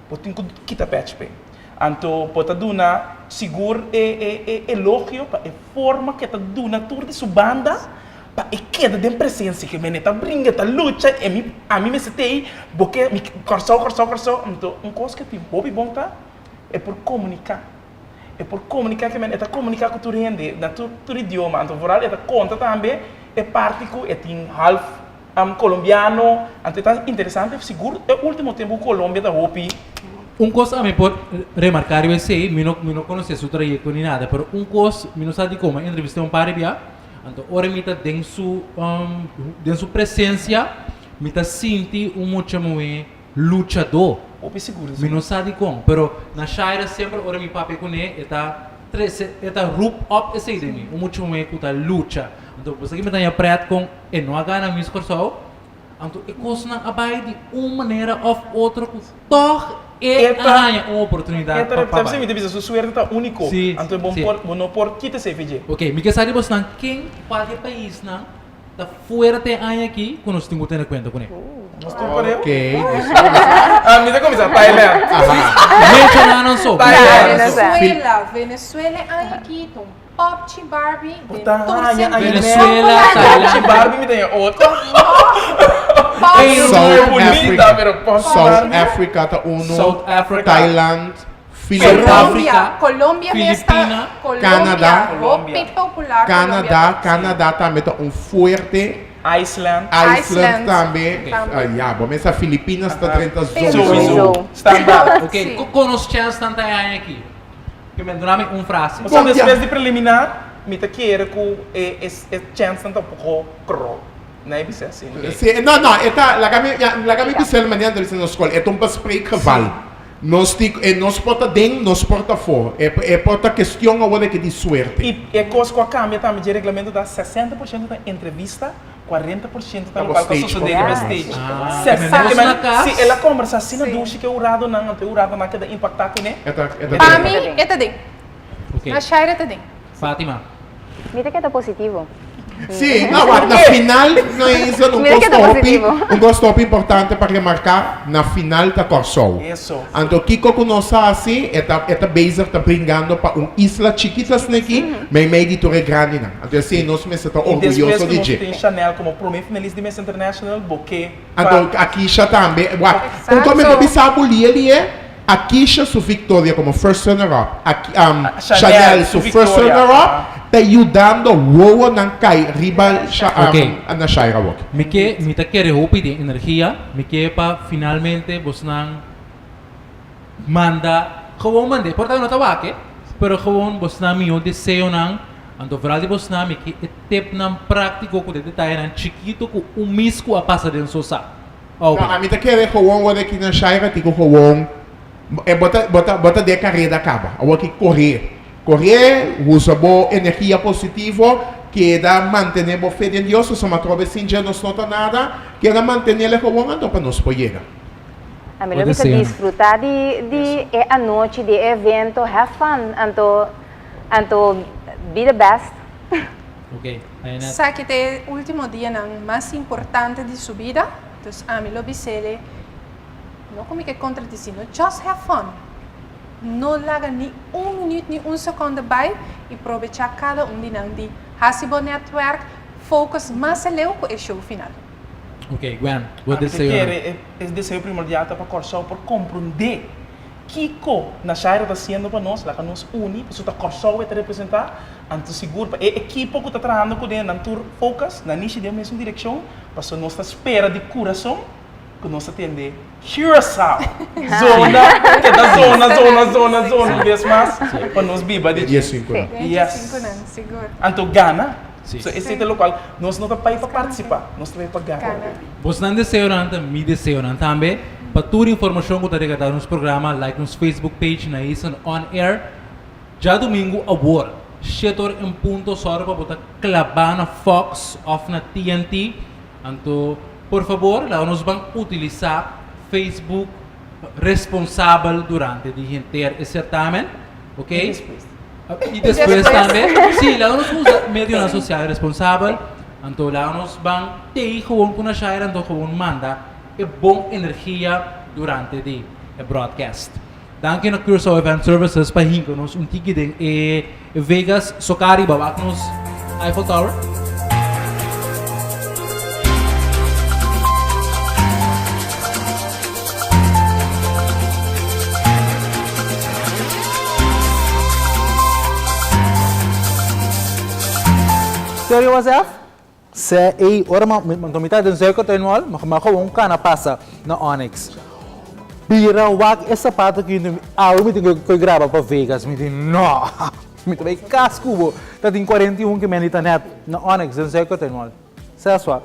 Speaker 6: bo tin ku kita pèch p'e. Anto bo ta duna sigur e e e elogio pa e forma ku e ta duna tur di su banda pa e keda den presensia, ke mene ta bringa, ta lucha, e mi ami mester t'ei, bo ke mi Kòrsou, Kòrsou, Kòrsou. Anto un kos ku tin hopi bon ta e por komuniká. E por komuniká ke men e ta komuniká ku tur hende na tur tur idioma. Anto vooral e ta konta tambe e parti ku e tin half kolombiano. Anto e ta interesante sigur e ultimo tempu ku Colombia ta hopi.
Speaker 3: Un kos ami por remarká riba esei, mi no mi no konosé su trayekto ni nada, pero un kos mi no sa dikon, mi a entrevist'é un par di bia, anto ora mi ta den su den su presensia mi ta sinti un mucha muhé luchadó.
Speaker 6: Hopi sigur di
Speaker 3: Mi no sa dikon, pero na Shaira semper ora mi papia kuné e ta trese, e ta roep op esei den mi, un mucha muhé ku ta lucha. Anto bo sa ki mi ta haña prèt kon e no a gana Miss Kòrsou, anto e kosnan a bai di un manera òf otro ku tòg e
Speaker 6: E
Speaker 3: a
Speaker 6: ta
Speaker 3: haña un oportunidat
Speaker 6: e ta
Speaker 3: pa pa
Speaker 6: si mi
Speaker 3: bai.
Speaker 6: ta bisa su suerte ta úniko,
Speaker 3: Sí,
Speaker 6: anto bo
Speaker 3: sí.
Speaker 6: por bo no por kita esei fe dje.
Speaker 3: Oké, mi ke sa di bosnan ken, kual di e paisnan Ta fuerte e aña aki ku nos tin ku tene kuenta kuné.
Speaker 6: Nos tur pareu?
Speaker 5: Ok,
Speaker 6: Ah, mi ta kuminsá Thailand.
Speaker 3: Menshoná nan so.
Speaker 6: Thailand.
Speaker 4: Venezuela, Venezuela e aña aki ta un popchi Barbie den
Speaker 6: Bo ta
Speaker 4: tur
Speaker 6: haña
Speaker 4: sentido.
Speaker 6: aña
Speaker 3: Venezuela,
Speaker 6: Popchi
Speaker 3: Thailand.
Speaker 6: Barbie mi ta haña otro.
Speaker 4: Popchi.
Speaker 5: South
Speaker 6: Bonita,
Speaker 5: Africa.
Speaker 6: pero popchi
Speaker 5: South
Speaker 6: Barbie.
Speaker 5: Africa ta uno.
Speaker 3: South Africa.
Speaker 5: Thailand. Filipino.
Speaker 3: Africa,
Speaker 4: Colombia, Colombia mes ta
Speaker 3: Filipina,
Speaker 4: Colombia,
Speaker 5: Canada.
Speaker 4: hopi popular
Speaker 5: Canada,
Speaker 4: Colombia.
Speaker 5: Canada tambe ta un fuerte.
Speaker 6: Iceland.
Speaker 5: Iceland
Speaker 4: Iceland.
Speaker 5: tambe.
Speaker 4: Tambe.
Speaker 5: Ah, ya, bo mesa Filipinas ta drenta
Speaker 4: Peru.
Speaker 5: sowieso.
Speaker 6: Standaard.
Speaker 3: Ok,
Speaker 4: Sí.
Speaker 3: kon nos chèns nan ta e aña aki? Ke men duna mi un frase.
Speaker 6: Pasobra
Speaker 5: Bom, ya.
Speaker 6: despues di preliminar, mi ta kere ku e e e chènsnan ta un poko kro. Nan e bisa asina.
Speaker 5: Sí, no, no, e ta, laga mi, ya, laga mi bisa el manera nan ta bisa na skol, e ta un bespreekgeval. Nos tin e nos por ta den, nos por ta afó. E e por ta kestion awor de ke di suerte.
Speaker 6: I e kos ku a kambia tambe dje reglamento ta 60 por shento ta entrevista. 40% ta lokual ku a sosodé riba e stage. Si el a kombersá asina dushi ku e huradonan, anto e huradonan a keda impaktá kuné.
Speaker 4: Pa mi e ta den. Na Shaira ta den.
Speaker 3: Fatima.
Speaker 2: Mi ta keda positivo.
Speaker 5: Sí, no, wak, na final no is un
Speaker 2: Mi ta keda
Speaker 5: kos hopi,
Speaker 2: positivo.
Speaker 5: un kos hopi importante pa remarká, na final ta Kòrsou.
Speaker 6: Eso.
Speaker 5: Anto kiko ku nos a hasi, e ta e ta bezig ta bringando pa un isla chikito asina meimei di tur e grandinan. Anto esei nos mester ta
Speaker 6: I despues
Speaker 5: orguyoso
Speaker 6: ku
Speaker 5: di
Speaker 6: nos
Speaker 5: dje.
Speaker 6: tin Chanel komo promé finalista di Miss International, bo ke pa.
Speaker 5: Anto Akisha tambe, wak, un kos mi por
Speaker 4: Exacto.
Speaker 5: bisa bo lie lie, Akisha su victoria como first runner up, Aki, um,
Speaker 6: Chanel
Speaker 5: Chanel
Speaker 6: su
Speaker 5: su first
Speaker 6: victoria,
Speaker 5: runner up,
Speaker 6: ah.
Speaker 5: ta yudando wowonan kai riba Sha, um,
Speaker 3: Ok.
Speaker 5: na Shaira Wok.
Speaker 3: Mi ke, mi ta kere hopi den energia, mi ke pa finalmente bosnan manda, gewoon mand'é, por ta no ta wak e, pero gewoon bosnan mihó deseonan, anto vooral di bosnan mi ke e tipnan práctico ku den detayenan chikito ku un mis ku a pasa den so sa.
Speaker 5: No, ami ta kere gewoon worde ki na Shaira ti ku gewoon e bo ta bo ta bo ta den kareda kaba. Awor ki kore. Kore, usa bo energia positivo, keda mantene bo fe den Dios, pasobra atrobe sin dje nos no ta nada, keda mantenele gewoon anto pa nos por yega.
Speaker 2: Ami lo bisa disfruta di di e anochi, di e evento, have fun, anto anto be the best.
Speaker 3: Ok, Ayenet.
Speaker 4: Esaki ta e ultimo dianan mas importante di su bida, dus ami lo bis'ele, no ku mi ke kontradisí, no, just have fun. No laga ni un minuut ni un sekonde bai i probechá kada un di nan di hasi bo netwerk, focus mas aleu ku e show final.
Speaker 3: Ok, Gwen, bo
Speaker 6: Ami ta
Speaker 3: deseonan.
Speaker 6: kere e deseo primordial ta pa Kòrsou por komprondé kiko Nashaira ta hasiendo pa nos, laga nos uni, pasobra ta Kòrsou e ta representá, Anto sigur pa e ekipo ku ta trahando kuné nan tur focus, nan nishi den mesun direkshon, paso nos ta spera di kurason ku nos ta tende Curaçao zona, keda zona, zona, zona, zona un bes mas pa nos biba di dje. Yes. Anto gana. So esei ta lokual nos no ta bai pa partisipá, nos ta bai pa gana.
Speaker 3: Bosnan deseonan ta mi deseonan tambe. Pa tur informashon ku ta regarda nos programa like nos Facebook page na Eason On Air. Djadumingu awor, shete or en punto sòru pa bo ta klabá na Fox òf na TNT. Anto, por fabor, laga nos ban utilisá Facebook responsabel durante di henter e sertamen, ok?
Speaker 6: I despues.
Speaker 3: I despues tambe. Sí, laga nos usa medionan sosial responsabel. Anto, laga nos ban tei gewoon ku Nashaira, anto gewoon manda e bon energia durante di e broadcast. Danki na Curaçao Event Services pa hinka nos un tiki den e Vegas Socari ba wak nos Eiffel Tower. Serio Wasef? Sè ei ora ma mi ta den Zuikertuin Mall, ma gewoon kana pasa na Onyx. Bira wak e sapato ki awe mi tin ku graba pa Vegas. Mi di no, mi ta bai kas ku bo. Ta tin 41 ki mendi ta nèt na Onyx den Zuikertuin Mall. Sè swa.